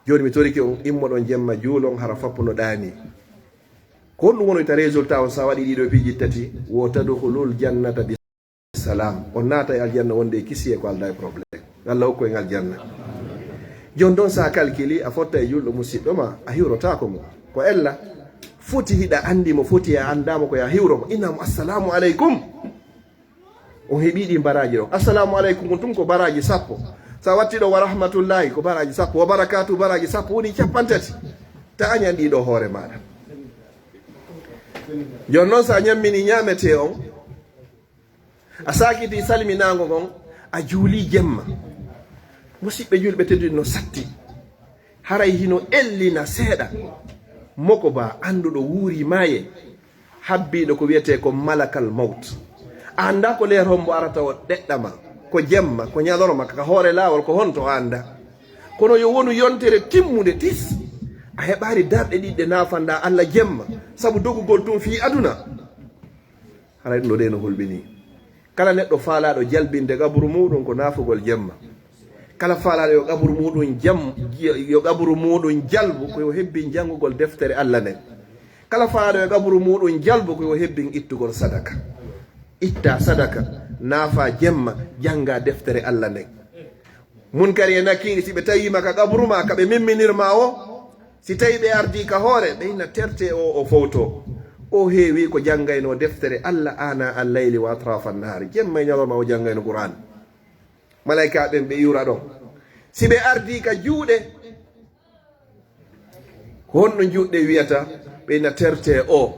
Jooni mi torike on, immoɗon jemma, juulon, hara fappuno ɗaani. Ko honɗum wonoyta résultat on, sa waɗi ɗiɗo piiji tati? "Wo tadkhulul jannata bi salam." On naata e aljanna wonde e kisiyee, ko aldaa e problème. Allah okku en aljanna. Jon ɗon sa calculi, a fotta e julɗo musiɗɗo ma, a hiwrotaako mo. Ko ella, foti hiɗa anndi mo, foti a anndaa mo, ko ya hiwro mo. Inna mo, "Assalamu aleykum." On heɓi ɗi baraaji ɗon. "Assalamu aleykum" on tun ko baraaji sappo. Sa watti ɗo "wa rahmatullahi" ko baraaji sappo, "wa barakatuh" baraaji sappo, woni cappanɗe tati. Ta a ñan ɗiɗo hoore maaɗa. Jooni noon, so a ñammini ñaametee on, a saakiti salminaango ngon, a juulii jemma. Musiɓɓe julɓe tedduɓe, no satti. Haray hino ellina seeɗa. Moko ba annduɗo wuuri maaye, habbiiɗo ko wiyetee ko malakal mawt. A anndaa ko leer hombo arata o ɗeɗɗa ma, ko jemma, ko ñalorma, ka hoore laawol, ko honto, a anndaa. Kono yo wonu yontere timmunde tis, a heɓaali darɗe ɗiɗi ɗe naafanɗaa Alla jemma, sabu dogugol tun fii aduna. Haray ɗun ɗoo ɗee no hulɓinii. Kala neɗɗo faalaaɗo jalbinde qaburu muuɗum ko naafugol jemma. Kala faalaaɗo yo qaburu muuɗum jam-, yo qaburu muuɗum jalbu, ko yo hebbin janngugol deftere Alla nden. Kala faalaaɗo yo qaburu muuɗum jalbu, ko yo hebbin ittugol sadaka. Itta sadaka, naafa jemma, jannga deftere Alla nden. Munkari e Nakiiri, si ɓe tawii ma ka qaburu maa, ka ɓe mimminir maa o, si tawii ɓe ardii ka hoore, ɓe ina tertee o, o fowtoo. O heewii ko janngaynoo deftere Alla aanaa al-layli wa atraafa an-nahaari. Jemma e ñalorma o janngayno Qur'aan. Malaykaaɓe ɓen ɓe iwra ɗon. Si ɓe ardii ka juuɗe, ko honno juuɗe wiyata? Ɓe ina tertee o.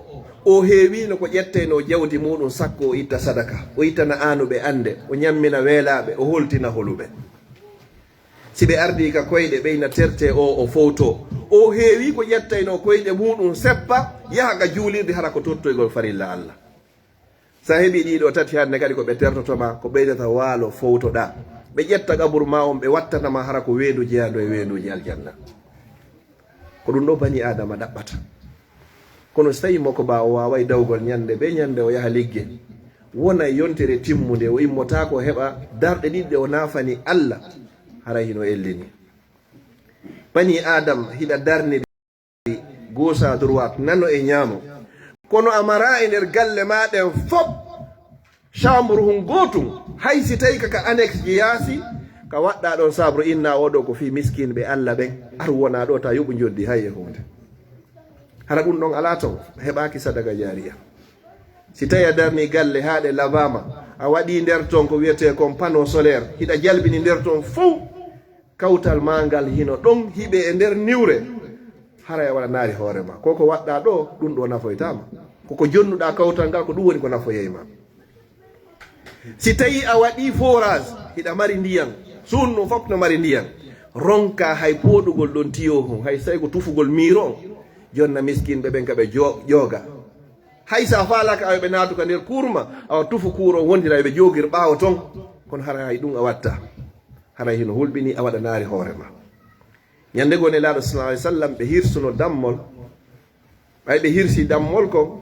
O heewiino ko ƴettaynoo jawdi muuɗum sakko o itta sadaka. O ittana aanuɓe annde, o ñammina weelaaɓe, o holtina holuɓe. Si ɓe ardii ka koyɗe, ɓe ina tertee o, o fowtoo. O heewii ko ƴettaynoo koyɗe muuɗum seppa, yaha ka juulirde, hara ko tottoygol farilla Alla. Sa heɓii ɗii ɗoo tati hannde kadi, ko ɓe tertoto ma, ko ɓeydata waalo fowtoɗaa. Ɓe ƴetta qaburu maa on, ɓe wattana ma hara ko weendu jeyaandu e weenduuji aljanna. Ko ɗum ɗoo banii Aadama ɗaɓɓata. Kono si tawii moko ba o waaway dawgol ñannde bee ñannde o yaha ligge, wona e yontere timmunde, o immotaako o heɓa darɗe ɗiɗi ɗe o naafani Alla, haray hino ellini. Banii Aadama, hiɗa darniri gauche à droite, nano e ñaamo. Kono a maraa e nder galle maa ɗen fop chambre hun gootun, hay si tawii ka, ka annexe ji yaasi, ka waɗɗaa ɗon sabre, innaa oo ɗoo ko fii miskinɓe Alla ɓen, ar wonaa ɗoo ta yoɓu njoddi hay e huunde. Hara ɗum ɗon alaa ton, heɓaaki sadaka jaariya. Si tawii a darnii galle haa ɗe labaama, a waɗii nder ton ko wiyetee kon panneau solaire, hiɗa jalbini nder ton fow, kawtal maa ngal hino ɗon hiɓe e nder niwre, haray a waɗanaali hoore maa. Ko ko waɗɗaa ɗoo, ɗum ɗoo nafoytaa ma. Ko ko jonnuɗaa kawtal ngal, ko ɗum woni ko nafoyay ma. Si tawii a waɗii forage, hiɗa mari ndiyan, suudu ndun fof no mari ndiyan, ronkaa hay pooɗugol ɗon tiyo hun, hay si tawii ko tufugol miir on, jonna miskinɓe ɓen ka ɓe jo-, jooga. Hay si a faalaaka awa ɓe naatu ka nder kuur ma, awa tufu kuur on wondira ɓe joogir ɓaawo ton, kono hara hay ɗum a watta. Haray hino hulɓinii a waɗanaali hoore ma. Ñande goo Nelaaɗo sallallahu alayhi wa sallam ɓe hirsuno dammol. Ɓay ɓe hirsi dammol kon,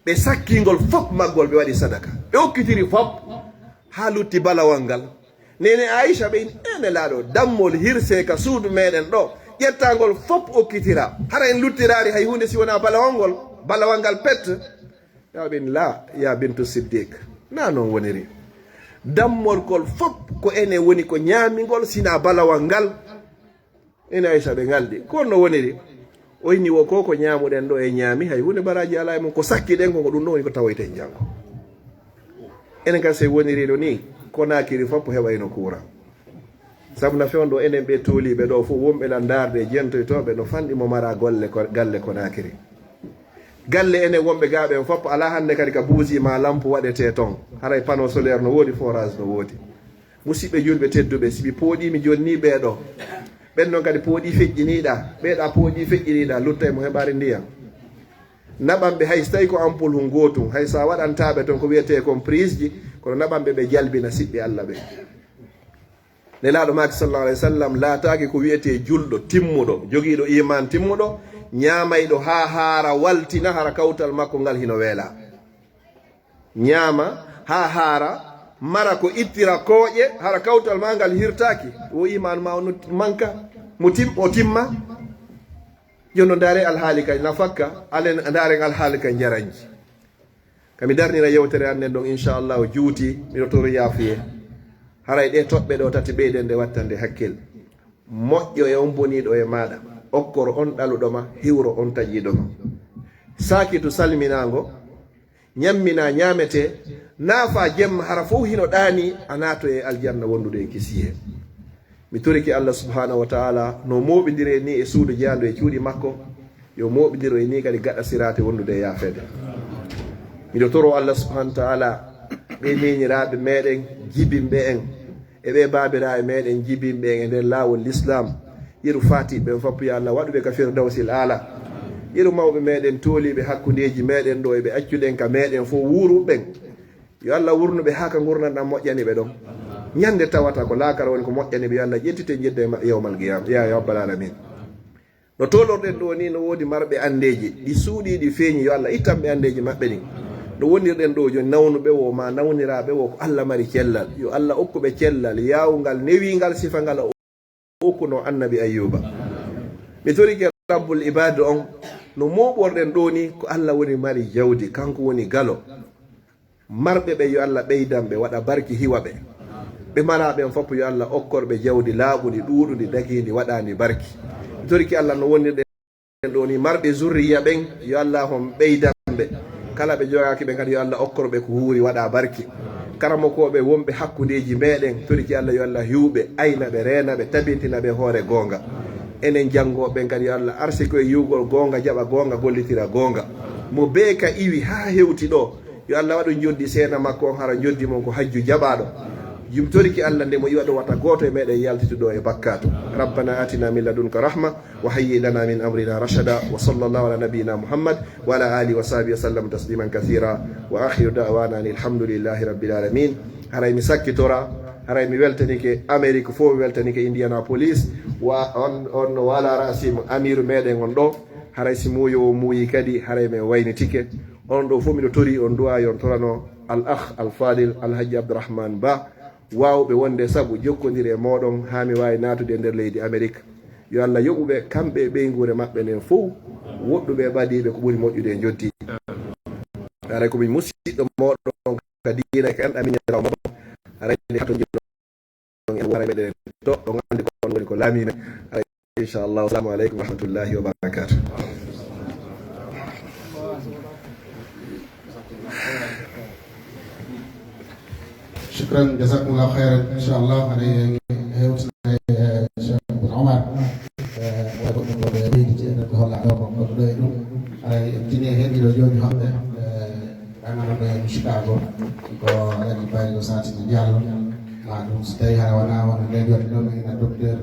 ɓe sakki ngol fop maggol, ɓe waɗi sadaka. Ɓe okkitiri fop, haa lutti balawal ngal. Neene Aisha ɓe inni, "Ee Nelaaɗo, dammol hirsee ka suudu meɗen ɗoo, ƴettaa ngol fop okkitira. Hara en luttiraali hay huunde si wonaa balawal ngol, balawal ngal pet." Yaa ɓe inni, "Laa, yaa bintu Siddiq, naa non woniri. Dammol kol fop ko enen woni ko ñaami ngol, sinaa balawal ngal." Neene Aisha ɓe ngaldi. Ko honno woniri? O inni, "Wo ko ko ñaamuɗen ɗoo e ñaami, hay huunde baraaji alaa e mum. Ko sakkiɗen kon, ko ɗum ɗoo woni ko tawoyten janngo." Enen kadi, si woniriino nii, Konaakiri fof heɓayno kuuran. Sabu na fewndo enen ɓe tooliiɓe ɗoo fof, wonɓe lan ndaarde e jentoytooɓe no fanɗi mo mara golle ko, galle Konaakiri. Galle enen wonɓe gaa ɓen fof alaa hannde kadi ka buusi maa lampu waɗetee ton. Haray panneau solaire no woodi, forage no woodi. Musiɓɓe julɓe tedduɓe, si mi pooɗii mi jonnii ɓee ɗoo, ɓen non kadi pooɗii feƴƴiniiɗaa, ɓee ɗaa pooɗii feƴƴiniiɗaa, luttay mo heɓaali ndiyan. Naɓan ɓe hay si tawii ko ampoule hun gootun, hay si a waɗantaa ɓe ton ko wiyetee kon prise ji, kono naɓan ɓe ɓe jalbina siɓɓe Alla ɓen. Nelaaɗo maaki sallallahu alayhi wa sallam laataaki ko wiyetee julɗo timmuɗo, jogiiɗo iimaan timmuɗo, ñaamayɗo haa haara waltina hara kawtal makko ngal hino weelaa. Ñaama haa haara, mara ko ittira kooƴe, hara kawtal maa ngal hirtaaki, wo iimaan maa on no manka, mo tim-, o timma. Jooni non, ndaaree alhaali ka nafakka, alen ndaaren alhaali ka njaranji. Ka mi darnira yewtere an nden ɗon, inchallahu, juuti, miɗo toro yaafuye. Haray ɗee toɓɓe ɗoo tati, ɓeyden ɗe wattande hakkil. Moƴƴo e on boniiɗo e maaɗa, okkor on ɗaluɗo ma, hiwro on taƴiiɗo ma. Saakitu salminaango, ñamminaa ñaametee, naafaa jemma, hara fow hino ɗaanii, a naatoyay aljanna wondude e kisiyee. Mi torike Allah subhanahu wa ta'ala no mooɓindiree nii e suudu jeyaandu e cuuɗi makko, Yo mooɓindiro e nii kadi gaɗa siraate wondude e yaafeede. Miɗo toro Allah subhanahu wa ta'ala ɓee neeniraaɓe meɗen jibinɓe en e ɓee baabiraaɓe meɗen jibinɓe en e nder laawol Lislaam. Yeru faatiiɓe ɓen fop, yo Allah waɗu ɓe ka Firdawsil Aala. Yeru mawɓe meɗen tooliiɓe hakkundeeji meɗen ɗo e ɓe accuɗen ka meɗen fof wuuruɓe ɓen. Yo Allah wurnu ɓe haa ka ngurndan ɗan moƴƴani ɓe ɗon. Ñande tawata ko laakara woni ko moƴƴani ɓe, yo Allah ƴettite jedda e maɓɓe yawmal qiyaama. Ya, ya rabbal aalamiin. No tolorɗen ɗo ni, no woodi marɓe andeeji, ɗi suuɗii, ɗi feeñi, yo Allah ittan ɓe andeeji maɓɓe ɗin. No wonirɗen ɗo jooni, nawnuɓe wo maa nawniraaɓe wo ko Allah mari cellal. Yo Allah okku ɓe cellal, yaawungal, newiingal, sifa ngal o okkuno Annabi Ayyuuba. Mi torike Rabbul Ibaad on, no mooɓorɗen ɗo ni, ko Allah woni mari jawdi, kanko woni galo. Marɓe ɓe, yo Allah ɓeydan ɓe, waɗa barki hiwa ɓe. Ɓe maraa ɓen fof, yo Allah okkor ɓe jawdi laaɓundi, ɗuuɗundi, dagiindi, waɗaandi barki. Mi torike Allah no wonirɗen ɗo ni, marɓe zurriya ɓen, yo Allah on ɓeydan ɓe. Kala ɓe jogaaki ɓe kadi, yo Allah okkor ɓe ko wuuri, waɗa barki. Karamokooɓe wonɓe hakkundeeji meɗen, torike Allah, yo Allah hiw ɓe, ayna ɓe, reena ɓe, tabintina ɓe hoore goonga. Enen janngooɓe ɓen kadi, yo Allah arsiko e yiwgol goonga, jaɓa goonga, gollitira goonga. Mo bee ka iwi haa hewti ɗo, yo Allah waɗu njoddi seena makko on, hara njoddi mon ko hajju jaɓaaɗo. Yumtoriki Allah nde mo iwa ɗo, wata gooto e meɗen yaltitu ɗo e bakkaatu. ربنا آتنا من لدنك رحمة وهيئ لنا من أمرنا رشدا. وصلى الله على نبينا محمد وعلى آله وصحبه وسلم تسليما كثيرا. وآخر دعوانا أن الحمد لله رب العالمين. Haray mi sakkitora, haray mi weltanike Amerique fof, mi weltanike Indianapolis. Wa on, on no wala rasim amiru meɗen on ɗo. Haray si muuyo o muuyi kadi, haray men waynitike. On ɗo fof miɗo tori on du'a, yo on torano Al Akh Al Fadil Al Hajji Abdourahmane Ba, waawɓe wonde sabu jokkondire e mooɗon haa mi waawi naatude e nder leydi Amerik. Yo Allah yoɓu ɓe, kamɓe e ɓeynguure maɓɓe nden fof, woɗɗuɓe e ɓadiiɓe ko ɓuri moƴƴude e njotti. Haray ko min musiɗɗo mooɗon ka diina, ka enɗa miñiraawo mooɗon. Haray nde kato jino en wara meɗen to, on anndi ko on woni ko laami men. Haray, inchallah. Assalamu aleykum wa rahmatullahi wa barakatuh. Shukran, jazakumullahu khairan. Inchallah, haray en hewtinay, eh, Cheikh Boun Omar. Eh, wala goɗɗum ko ɓe ɓeyditi e nder ko holla ɗo, ko goɗɗo ɗo e ɗum. Haray en tini e heɗiiɗo jooni hoɓɓe, eh, ɗannanoɗo en Chicago. Ko Alhaji Baylo Satina Diallo. Ma ɗum so tawi hara wona wona nde joni ɗo, mi ina docteur,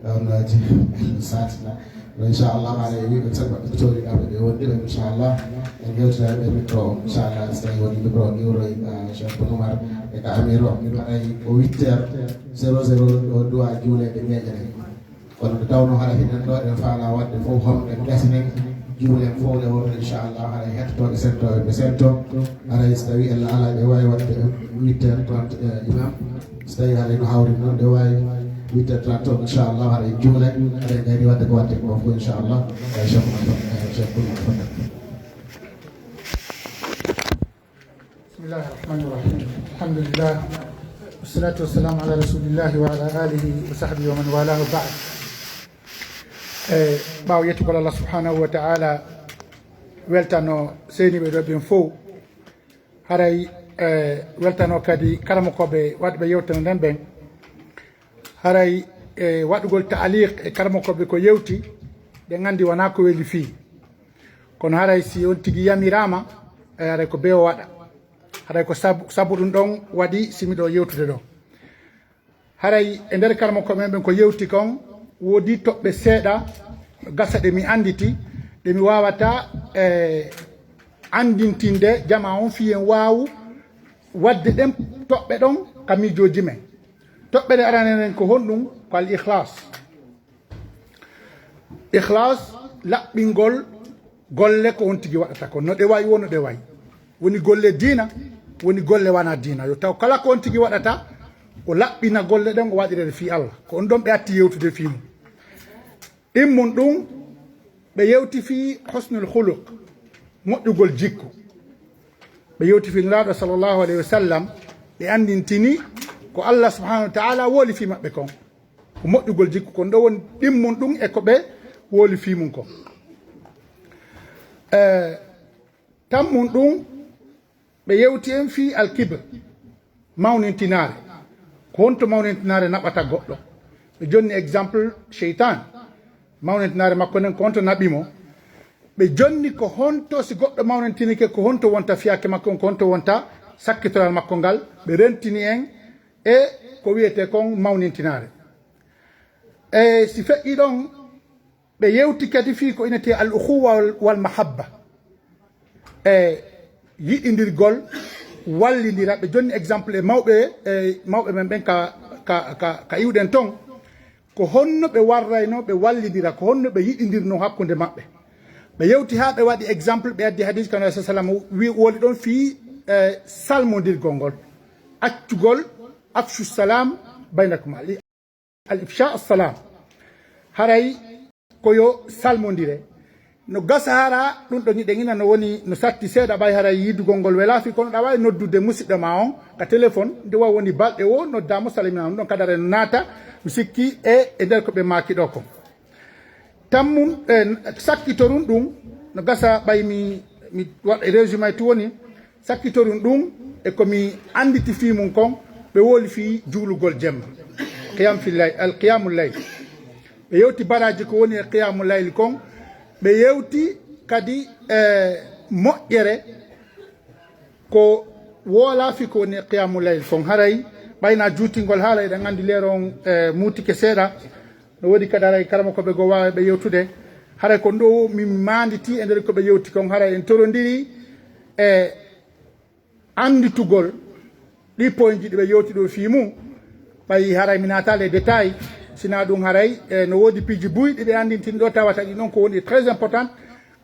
eh, on, eh, Satina. Inchallah, haray e wiɓe tan waɗɓe tori kamɓe ɓe wondi ɓe, inchallah. En hewtira ɓe micro o, inchallah, so tawi woni micro o iwroy, ah, Cheikh Boun Omar e ka Amir o. Haray ko huit heures zéro zéro ɗo du'a juuleede ñeeñe ɗen. Kono nde tawno hara hiɗen ɗo, eɗen faala waɗde fof homɓe gasinen, juulen fof le wonno, inchallah, haray hettotooɓe sentooɓe ɓe sento. Haray so tawi Allah ala ɓe waawi waɗde huit heures trente, eh, imam. So tawi haray no hawri noon, ɓe waawi huit heures trente o, inchallah, haray juulay, haray gayni waɗde ko waɗde ko fof, inchallah. Ay, Cheikh Oumar Fouta, ay, Cheikh Oumar Fouta. بسم الله الرحمن الرحيم. الحمد لله. والصلاة والسلام على رسول الله وعلى آله وصحبه ومن والاه وبعد. E ɓaawo yettugol Allah subhanahu wa ta'ala, weltano seniiɓe ɗo ɓen fof. Haray, e, weltano kadi karamokooɓe waɗɓe yewtere nden ɓen. Haray, e, waɗugol taaliq e karamokooɓe ko yewti, ɓe nganndi wonaa ko weli fii. Kono haray si on tigi yamiraama, e, haray ko bee o waɗa. Haray ko sabu, sabu ɗum ɗon waɗi si miɗo yewtude ɗo. Haray e nder karamokooɓe men ɓen ko yewti kon, woodi toɓɓe seeɗa gasa ɗe mi annditi, ɗe mi waawata, e, anndintinde jamaa on fii en waawu waɗde ɗen toɓɓe ɗon ka miijooji men. Toɓɓere arane nden ko honɗum? Ko al ikhlas. Ikhlas, laɓɓingol golle ko on tigi waɗata kon, no ɗe wayi, woo no ɗe wayi. Woni golle diina, woni golle wanaa diina. Yo taw kala ko on tigi waɗata, o laɓɓina golle ɗen, o waɗira ɗe fii Allah. Ko on ɗon ɓe atti yewtude fii mum. Ɗimmun ɗum, ɓe yewti fii husnul khuluq, moƴƴugol jikku. Ɓe yewti fii Nulaaɗo sallallahu alayhi wa sallam, ɓe anndintini ko Allah subhanahu wa ta'ala woli fii maɓɓe kon. Ko moƴƴugol jikku kon, ɗo woni ɗimmun ɗum e ko ɓe woli fii mum kon. Eh, tammun ɗum, ɓe yewti en fii alkibr, mawnintinaare. Ko honto mawnintinaare naɓata goɗɗo? Ɓe jonni exemple seytaan. Mawnintinaare makko nden ko honto naɓi mo? Ɓe jonni ko honto, si goɗɗo mawnintinike, ko honto wonta fiyaake makko on, ko honto wonta sakkitoral makko ngal, ɓe rentini en e ko wiyetee kon mawnintinaare. E si feƴƴi ɗon, ɓe yewti kadi fii ko inetee al ukhuwa wal, wal mahabba. E yiɗindirgol, wallindira. Ɓe jonni exemple e mawɓe, e mawɓe men ɓen ka, ka, ka, ka iwɗen ton. Ko honno ɓe warrayno, ɓe wallindira, ko honno ɓe yiɗindirno hakkunde maɓɓe. Ɓe yewti haa ɓe waɗi exemple, ɓe addi hadis kan sa sallam wi woni ɗon fii, e, salmondirgol ngol. Accugol, afshu salam baynakum. Al, al ifsha as salam. Haray ko yo salmondire. No gasa hara ɗum ɗo ñiɗen ina no woni no satti seeɗa ɓay haray yiidugol ngol welaa fii kono ɗa waawi noddude musidɗo ma on ka téléphone, nde wawi woni balɗe wo noddaamo salimina ɗum ɗon kadara no naata, mi sikki e, e nder ko ɓe maaki ɗo kon. Tammun, e, sakkitorun ɗum, no gasa ɓay mi, mi waɗa résumé tu woni, sakkitorun ɗum e ko mi annditi fii mum kon, ɓe woli fii juulugol jemma. Qiyam fil layl, al qiyamul layl. Ɓe yewti baraaji ko woni e qiyamul layl kon, ɓe yewti kadi e moƴƴere ko woola fii ko woni e qiyamul layl kon. Haray ɓayna juutingol haala, eɗen anndi leero on, e, muutike seeɗa. No woodi kadi haray karama ko ɓe go waawi ɓe yewtude. Haray ko ɗo min maanditi e nder ko ɓe yewti kon. Haray en torondiri e annditugol ɗi point ji ɗi ɓe yewti ɗo fii mum. Ɓay haray mi naata les détails, sina ɗum haray, e, no woodi piiji buy ɗi ɓe anndintini ɗo, tawata ɗi ɗon ko woni très important.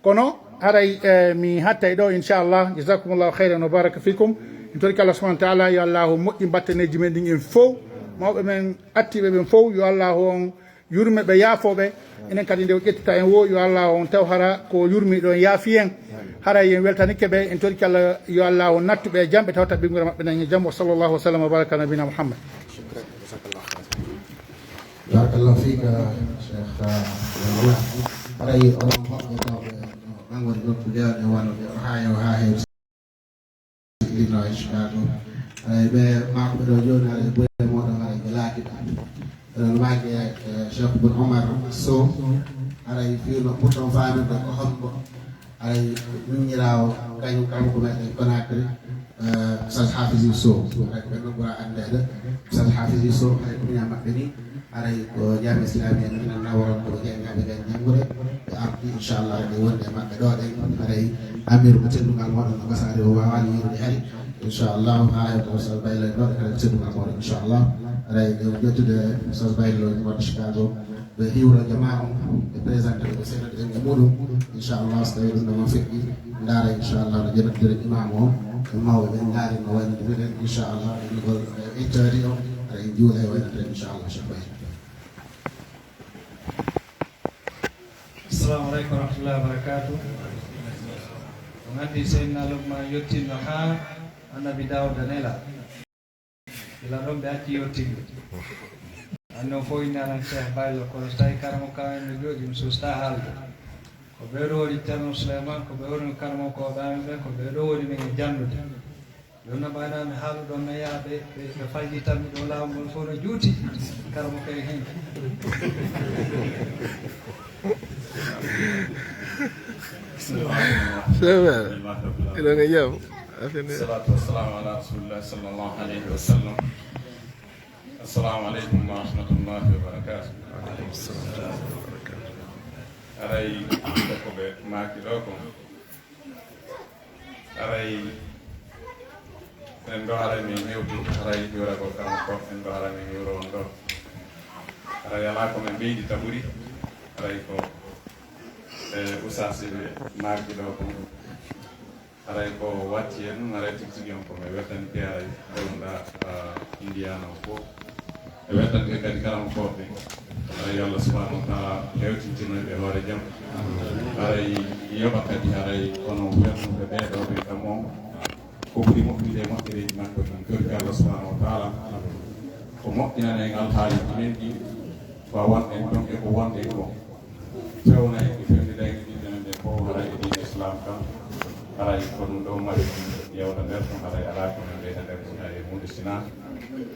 Kono haray, e, mi hattay ɗo, inchallah. Jazakumullahu khairan wa baraka fikum. En torike Allah subhanahu wa ta'ala, yo Allahu moƴƴin battaneeji men ɗin en fow. Mawɓe men attiiɓe ɓen fow, yo Allahu on yurme ɓe, yaafoo ɓe. Enen kadi nde o ƴettita en wo, yo Allah on taw hara ko yurmiiɗo en yaafi en. Haray en weltanike ɓe, en torike Allah, yo Allah on nattu ɓe e jam, ɓe tawta ɓinngure maɓɓe nan e jam. Wa sallallahu wa sallam wa baraka ala nabina Muhammad. Barakallahu fika, Cheikh, ah, Abdullah. Haray onon hoɓɓe tawɓe no ɓangori nokku nde on e wano ɓe o haa e o haa heewi. Illinois, Chicago. Haray ɓe maako ɓe ɗo jooni, haray ɓure mooɗon, haray ɓe laakiɗo. Ɓe ɗon maaki, eh, Cheikh Boun Omar Sow. Haray fii no ɓurɗon faamirde ko hombo. Haray miñiraawo kañum kanko meɗen Conakry, eh, Oustaz Hafizu Sow. Haray ko ɓen ɗon ɓura anndeede. Oustaz Hafizu Sow, haray ko miñaa maɓɓe ni. Haray ko Jaamiya Islamiya no minan naworon ko ɓe janngaɓe ɓen janngude. Ɓe arti, inchallah, ɓe wonde e maɓɓe ɗo ɗen. Haray Amiru ko teddungal moɗon no gasaade o waawaani yiirude hari. Inchallah, haa hewta Oustaz Baylo en ɗo ɗen, haray ko teddungal moɗon, inchallah. Haray ɓe ƴettude Oustaz Baylo en wonde Chicago. Ɓe hiwro jamaa on, ɓe présente ɓe, ɓe seeɗa ɗen e muɗum. Inchallah, so tawi ɗum ɗo ma feƴƴi, ndaara inchallah no jenottire imam on, e mawɓe ɓen ndaari no waynande minen, inchallah, ɗum ɗo, eh, ittaade on, haray en juula e waynande, inchallah, Cheikh Baylo. Assalamu aleykum wa rahmatullahi wa barakatuh. On anndi Seydina Lukman yettinno haa Annabi Daawuda nela. Gila ɗon ɓe acci yettingo. Anndi on fof inni anan Cheikh Baylo, kono so tawi karamo kam en no jooɗi, mi susta haalde. Ko ɓe ɗo woni Ceerno Souleymane, ko ɓe woni karamo ko ɓe amen ɓe, ko ɓe ɗo woni min e janndude. Jooni no mbayno mi haaluɗo on, mi yaha ɓe, ɓe, ɓe faylitanmi ɗo laawol ngol fof no juuti. Karamo kay hen. C'est vrai. Ino ngi jam. Affaire ni. Salatu wassalamu ala rasulillah sallallahu alayhi wa sallam. Assalamu aleykum wa rahmatullahi wa barakatuh. Haray ko ɓe maaki ɗo ko, haray en ɗo, haray min hewti, haray hiwragol kam ko en ɗo, haray min hiwro on ɗo. Haray alaa ko min ɓeydita ɓuri, haray ko, e, Oustaz ɓe maaki ɗo ko. Haray ko watti e ɗum, haray tigi tigi on ko mi weltanike haray dewda, ah, Indiana o fof. E weltanike kadi karamokooɓe. Haray yo Allah subhanahu wa taala hewtintino ɓe hoore jam. Haray yoɓa kadi haray kono wernuɓe ɓee ɗoo ɓe kam on. Ko ɓuri moƴƴude e moƴƴereeji maɓɓe ɗum torki Allah subhanahu wa taala. Ko moƴƴinana en alhaali men ɗi. Ko wonɗen ɗon e ko wonɗen ko. Fewna e ko fewniɗen e ɓiɓɓe men ɓe fof, haray e diine Islam kam, haray ko ɗum ɗo mari yewta nder ɗum, haray alaa ko men ɓeyda nder ɗum, haray e huunde sinaa,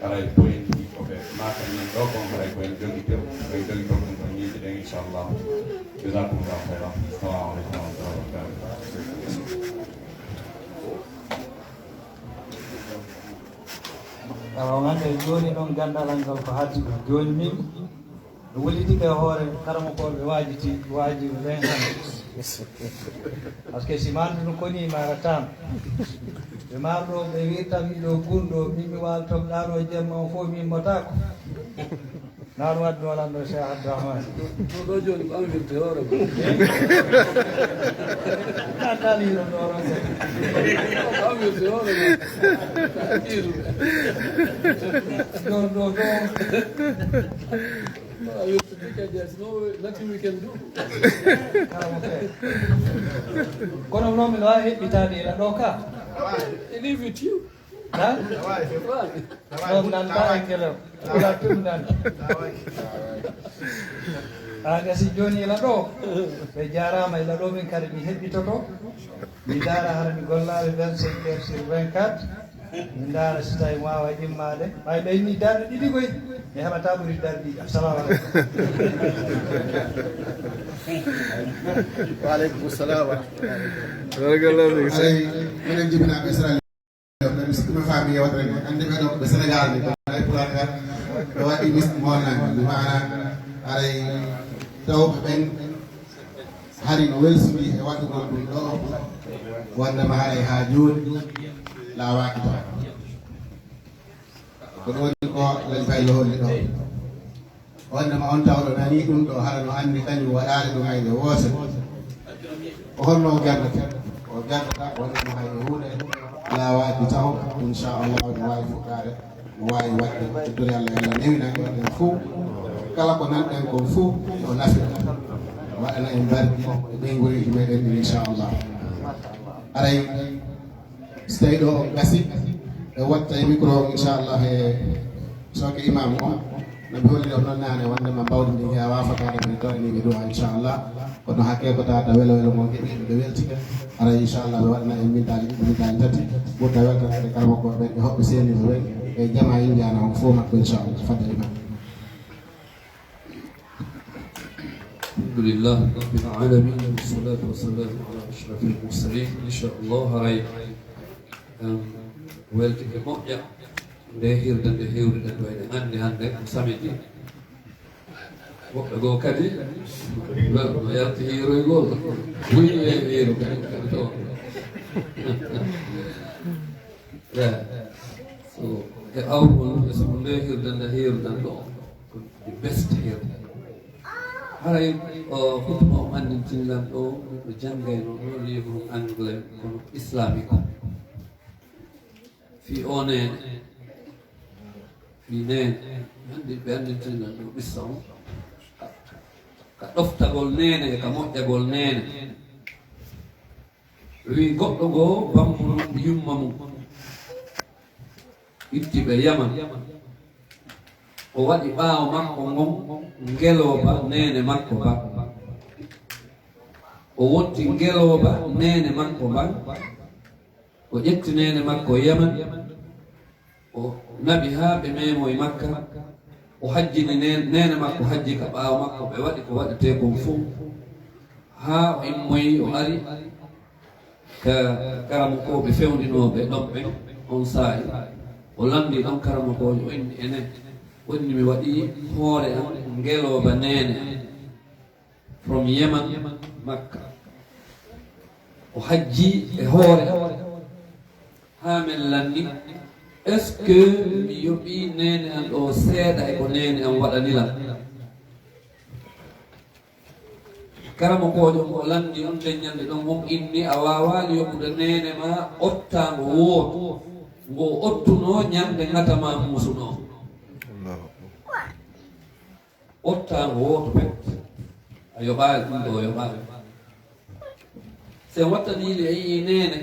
haray ko en ko ɓe maaka men ɗo kon, haray ko en jogito, ko en jogito ɗum ko Yiɗen, inchallah. Jazakumullahu khairan. Assalamu alaikum wa rahmatullahi wa barakatuh. Awa, on annde jooni noon ganndal an ngal ko hatti ɗum. Jooni min, mi wullitike e hoore karamokooɓe waajiti, waaji ɓen hannde. Parce que si mandu no koni, maara taam. Ɓe maaro ɗo, ɓe wirtam ɗo gunɗo, min mi waal tom ɗaano jemma on fof min motaako. Naa ɗum adduno lanɗo Cheikh Abdourahmane. Ɗo, ɗo jooni ko an wirte hoore ma. An tan hino ɗo ɗon. Ko an wirte hoore ma. Iru. Ɗo, ɗo, ɗo. An wirte weekend, yes, no, nothing we can do. Kono non mi no heɓɓitaade ila ɗo ka. I live with you. Ha? Ɗon nan ba en kelo. Wala tum nan. A gasi jooni ila ɗo. Ɓe jaaraama ila ɗo min kadi mi heɓɓitoto. Mi daara hara mi gollaali vingt-cinq heures sur vingt-quatre. Mi daara si tawi mi waawa immaade. Ɓay ɓe inni darɗe ɗiɗi koy. Mi heɓata ɓuri darɗe ɗiɗi. Assalamu alaikum. Wa alaikum salam wa rahmatullahi wa barakatuh. Barakallahu fik. Ay, minen jibinaaɓe Israël. Ɓe mi sikki mi faami yewtere nde. Anndi ɓe ɗo ɓe Sénégal ni, ɓe ay Pulaar ka. Ɓe waɗi mis-, mo nan, mi maana, aray tawɓe ɓen hari no welsudi e waɗugol ɗum ɗo, wonndema haray haa jooni laawaaki tan. Ko ɗum woni ko Lañ Paylo holli ɗo. Wonndema on tawɗo nani ɗum ɗo, hara no anndi kañum waɗaali ɗum hay nde wootere. Ko honno o gardata? O gardata wonndema hay e huunde laawaaki taho, inchallah, no waawi fuɗɗaade, no waawi waɗde. Ɓeddori Allah, Allah newina en waɗen fof. Kala ko nanɗen kon fof, o nafira. Waɗana en barki e ɓeynguureeji meɗen ɗin, inchallah. Aray, so tawi ɗo on gasi, ɓe watta e micro on, inchallah, e soke imam on. No ɓe holli on noon naane, wonndema mbawdi ndi heewa fotaade ɓe to ni ɓe du'a, inchallah. Kono hakke ko tawata welo welo mo keɓi ɓe weltike. Aray, inchallah, ɓe waɗana en mintaaji ɗiɗi, mintaaji tati. Ɓurta weltanade karamokooɓe ɓen e hoɓɓe seeniiɓe ɓen e jamaa Indiana on fof makko, inchallah. Fadde imam. Alhamdulillah Rabbil Alamin, wassalatu wassalamu ala ashrafil mursalin. Inchallah, haray, em, weltike moƴƴa nde hirde nde hewriɗen ɗo, eɗen anndi hannde ko samedi. Woɓɓe goo kadi, no yalti hiiroygol. Buy e hiiro kadi, kadi toon. Yeah. So, e awrugol, e so ko nde hirde nde hiirdan ɗo, ko the best hirde. Haray o khutba o anndintini lan ɗo, no janngaynoo ɗo livre anglais, kono islamique. Fii o neene. Fii neene. Anndi ɓe anndintini lan ɗo qissa on. Ka ɗoftagol neene e ka moƴƴagol neene. Wi goɗɗo goo bammunoo yumma mum, itti ɓe Yaman. O waɗi ɓaawo makko ngon ngelooba neene makko ba. O wotti ngelooba neene makko ba. O ƴetti neene makko Yaman. O naɓi haa ɓe meemoyi Makka. O hajjini neen-, neene makko hajji ka ɓaawo makko. Ɓe waɗi ko waɗetee kon fow. Haa o immoyi, o ari ka karamokooɓe fewndinooɓe ɗon ɓen on saa'i. O lanndii ɗon karamokoojo, o inni, enen, o inni, mi waɗii hoore am ngelooba neene am. From Yemen, Makka. O hajji e hoore haa men lanni, est-ce que mi yoɓii neene am ɗo seeɗa e ko neene am waɗani lam? Karamokoojo mo lanndi on, nden ñannde ɗon on inni, a waawaali yoɓude neene ma ottaango wooto ngo ottunoo ñannde ŋata ma muusunoo. Ottaango wooto pet. A yoɓaali ɗum ɗo, o yoɓaali. Si en wattanii le, en yii neene,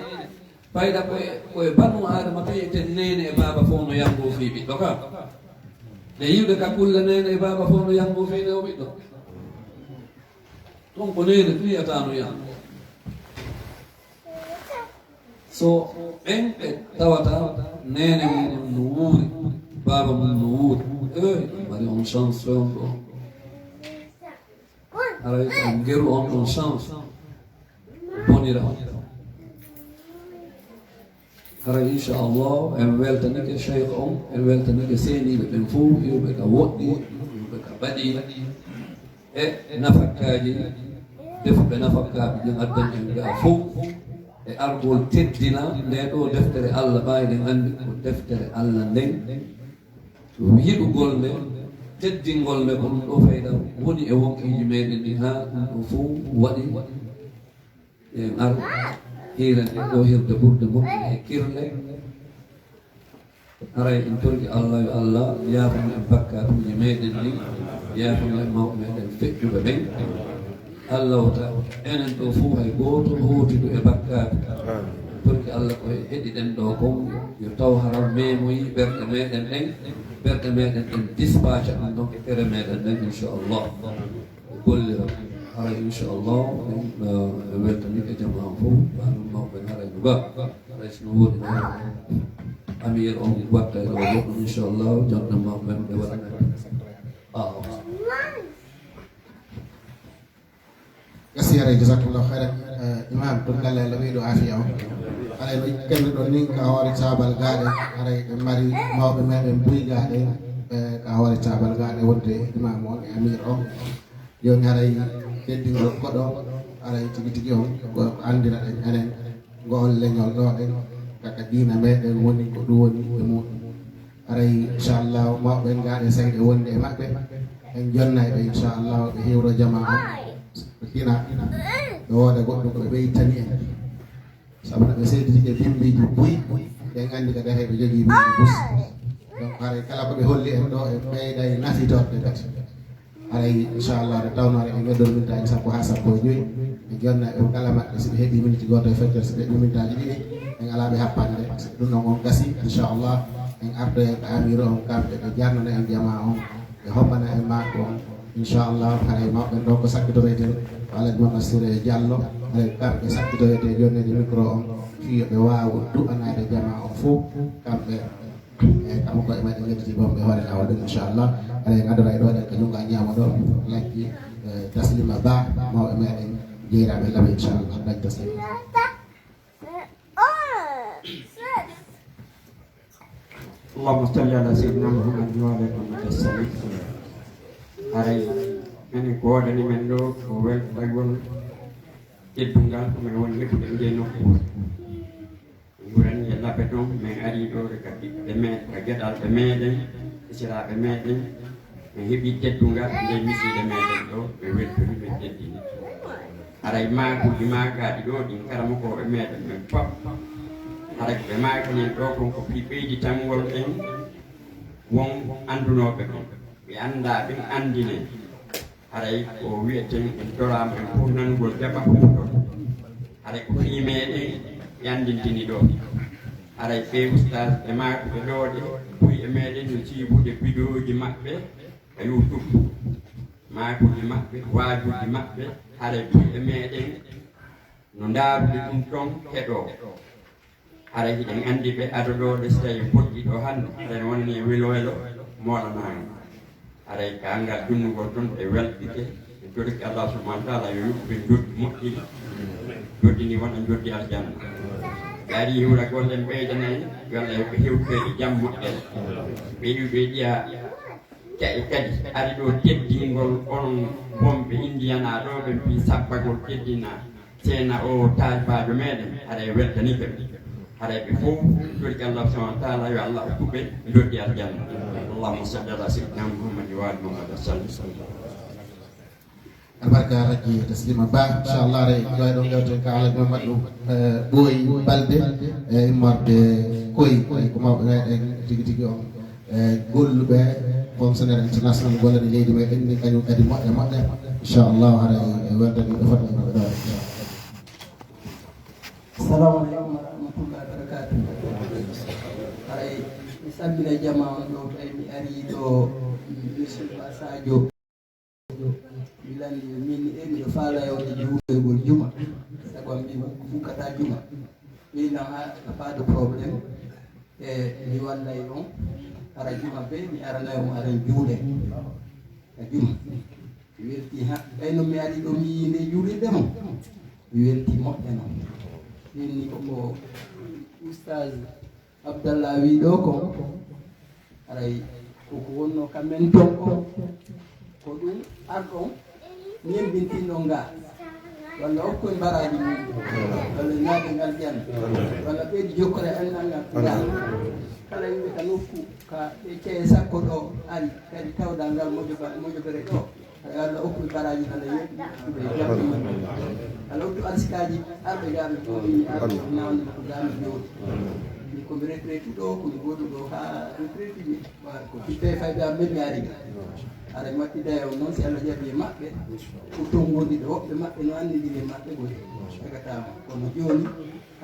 fayda ko e, ko e banu Aadama taweten neene e baaba fof no yanngo fii ɓiɗɗo ka. Nde yiwde ka kulle neene e baaba fof no yanngo fii ne o ɓiɗɗo. Ɗum ko neene tun yiyata no yanngo. So ɓen ɓe tawata neene mum no wuuri, baaba mum no wuuri, eh, mari on chance fewndo. Haray ko ngeru on ɗon chance bonira on. Haray inchallah en weltanike cheikh on, en weltanike seeniiɓe ɓen fof, iwɓe ka woɗɗi, iwɓe ka baɗi, e nafakkaaji defuɓe nafakkaaɓe ɓen addan en ga fof, e argol teddina nde ɗo deftere Allah ɓa eɗen anndi ko deftere Allah nden. Yiɗugol nde, teddingol nde ko ɗum ɗo fayda woni e wonkiiji meɗen ɗi, haa ɗum ɗo fof waɗi en ar hiirande ɗo hirde ɓurde moƴƴude e kirle. Haray en torki Allah yo Allah yaafano en bakkatuuji meɗen ɗi, yaafano en mawɓe meɗen feƴƴuɓe ɓen. Allah wata enen ɗo fof hay gooto hootidu e bakkaatu. Torki Allah ko heɗiɗen ɗo kon yo taw hara memoyi ɓerɗe meɗen ɗen, ɓerɗe meɗen ɗen dispaaca ɗum ɗon e tere meɗen ɗen inchallah. Gollira haray inchallah en weltanike jama on fof, ɓe ɗum mawɓe haray no ga. Haray sino woodi amir on watta e ɗo goɗɗum inchallah jonɗe mawɓe ɓe waɗana. Awa. Merci haray, jazakumullahu khairan. Eh, imam, to galle Allah ɓeydo afiya o. Haray no kemmi ɗon nin ka hoore cabal gaɗe, haray ɓe mari mawɓe meɗen buy gaɗe, eh, ka hoore cabal gaɗe wonde imam on e amir on. Joni haray teddingol koɗo, haray tigi tigi on ko andira ɗen enen. Ngo'ol leñol ɗo ɗen kaka diina meɗen woni ko ɗum woni e muɗum. Haray inchallah mawɓe en gaɗe sayɗe wonde e maɓɓe, en jonnay ɓe inchallah ɓe hiwro jama on. Ɓe tina ɓe wooda goɗɗum ɓe ɓeytani en. Sabu no ɓe seediti e bimbiiji buy, ɓen anndi kadi hay ɓe jogii bimbi bus. Donc haray kala ko ɓe holli en ɗo en ɓeyday nafitorde kadi. Haray inchallah nde tawnoore en e ɗon mintaji sappo ha sappo e joyi. En jonna e kala maɓɓe si ɓe heɓi miniti goto e feccere, si ɓe heɓi mintaaji ɗiɗi en ala ɓe happande. Ɗum ɗon on gasi inchallah en ardoye ka amiro on kamɓe ɓe jarnana en jama on, ɓe hombana en maako on. Inchallah haray mawɓe ɗo ko sakkitoreeten ko Alhaji Mama Siré Diallo. Haray kamɓe sakkitoreete jonneede micro on fii yo ɓe waawu du'anaade jama on fof kamɓe. E kamo koye men en yettiti boom ɓe hoore laawol ɗum inchallah. Aɗa en adora e ɗo ɗen ko junngo a ñaamo ɗo. Lajji taslima ba mawɓe meɗen jeyraaɓe laɓe inchallah. Lajji taslima. اللهم صل على سيدنا محمد وعلى آل محمد وسلم. Haray menen ko woodani men ɗo ko weltagol teddungal ko men woni heɓude nde nokkuure. Min ngurani e laɓe toon, min arii ɗo ka ɓiɓɓe men, ka geɗalɓe meɗen, esiraaɓe meɗen. Min heɓii teddungal nde misiide meɗen ɗo, ɓe weltori, ɓe teddini. Haray maakuuji maakaaɗi ɗo ɗin, karamokooɓe meɗen ɓen fof, haray ko ɓe maakani en ɗo kon ko fii ɓeyditangol en won anndunooɓe ɓen. Ɓe anndaa ɓen anndinee. Haray ko wi'eten en toraama en fof nanugol jaɓa huutor. Haray ko fii meɗen yanndintini ɗo. Haray ɓee ustaas e maakuɓe ɗo ɗe buy e meɗen no siibude bidooji maɓɓe ka YouTube. Maakuuji maɓɓe, waajuuji maɓɓe, haray buy e meɗen no ndaarude ɗum toon heɗoo. Haray hiɗen anndi ɓe ado ɗo ɗe si tawi bojji ɗo hannde, haray wonni e welo welo moolanaama. Haray ka anngal junnugol toon ɓe weltike, ɓe torike Allah subhanahu wa taala yo yoɓu ɓe njoddi moƴƴi, njoddi ndi wona njoddi aljanna. Ɓe arii hiwragol en ɓeydana en, yo Allah yoɓ ɓe hewtoyde jam moƴƴere. Ɓe iwi ɓe ƴiya Kadi kadi ari ɗo teddingol onon bonɓe Indiana ɗo ɓe mbi sabbagol teddina seena o taalibaajo meɗen haray weltanike ɓe haray ɓe fof torki Allah subhanahu wa taala yo Allah okku ɓe ndoddi aljanna اللهم صل على سيدنا محمد وآل محمد وسلم Albarka Alhaji Taslima Ba, inchallah, re ɗo e ɗon yewten ka Alhaji Mamadou Ɓooyi Balde e immorde Koyi, ko mawɓe meɗen tigi tigi on e golluɓe fonctionnaire international gollani leydi meɗen ni kañum kadi moƴƴa moƴƴa, inchallah, haray e weltani ɓe fotni ɓe ɗo inchallah. Assalamu aleykum wa rahmatullahi wa barakatuh. Haray mi sabbina jama on ɗo tawi mi ari ɗo monsieur Ba Sadio. Mi lanni min e miɗo faala yewde juulirgol juma. Sabu am mbi hukkata juma. Ɓeydan ha pas de problème. E mi wallay on hara juma be mi aranay on aran juule ka juma. Welti ha ɓay no mi ari ɗo mi yii nde juulirde mo. Mi welti moƴƴa noon. Ɗin ni koko Oustaz Abdallah wii ɗo ko haray koko wonno ka men ton ko ko ɗum arɗon ñembintinɗon nga walla okkoy mbaraaji mum walla ñaade ngal jan walla ɓeydi jokkore annal ngal ngal kala yimɓe ka nokku ka ɓe ceye sappo ɗo ari kadi tawda ngal moƴobere ɗo. Yo Allah okku ɓe baraaji Allah yeeɓi ɓe jaɓɓe mum. Allah okku arsikaaji arɓe gaaɓe fof mi arɓe nawde ko gaaɓe jooɗi. Min ko mi retraité ɗo ko mi goɗɗo ɗo haa retraité mi ko ɓiɓɓe fayɓe am ɓe mi ari ga. Ara mi waɗi dayo noon si Allah jaɓi e maɓɓe ko toon ngonɗi ɗo woɓɓe maɓɓe no anndindiri e maɓɓe goni tagataama kono jooni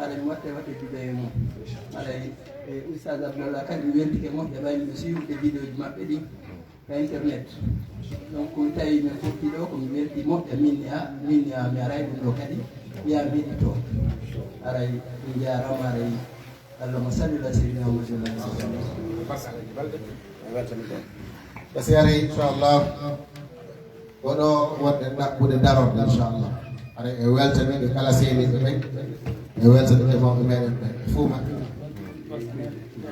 ara mi waɗde waɗde duɗe e mum. Ara e Oustaz Abdallah kadi mi weltike moƴƴa ɓaymi no suiwde vidéo ji maɓɓe ɗi. Ka internet. Donc tawi min fotti ɗo ko mi welti moƴƴa min ya min ya mi aray ɗum ɗo kadi ya mi heɗito aray min jarama aray. Allahumma salli ala sayyidina Muhammad wa ala alihi wa sahbihi. Parce que aray inchallah koɗo wonde ɗaɓɓude darorde inchallah. Aray e weltaniɓe kala seeniɓe ɓen e weltaniɓe mawɓe meɗen ɓen e fuu maɓɓe.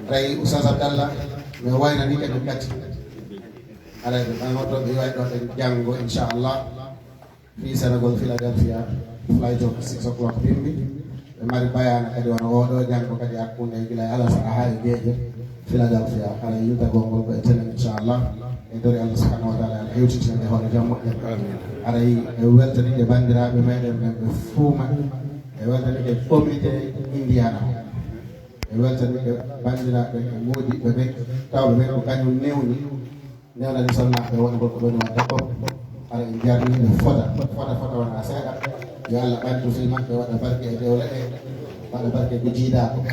Aray Oustaz Abdallah mi waynani kadi kadi. Aray ɓe ɓay hoto ɓe wawi ɗon ɗen janngo inchallah. Fi Senegal Philadelphia flight of six o'clock bimbi ɓe mari bayana kadi wano oɗo janngo kadi hakkunde gila e alasara ha e geeƴe Philadelphia. Aray yiltagol ngol ko e tenen inchallah. E dori Allah subhanahu wa taala ala hewtitinde hoore jam moƴƴere. Aray e weltanide bandiraɓe meɗen ɓen ɓe fuu maɓɓe e weltanide comité Indiana e weltanide bandiraɓe e moodiɓɓe ɓen tawɓe ɓen ko kañum newni. Newna ɗum salnaaɓe woni ko ko ɗoni wadde ko ara en jarni ɓe fota fota fota wona seeɗa. Yo Allah ɓantu fii maɓɓe waɗa barke e dewle ɗe waɗa barke ko jiidaa ko.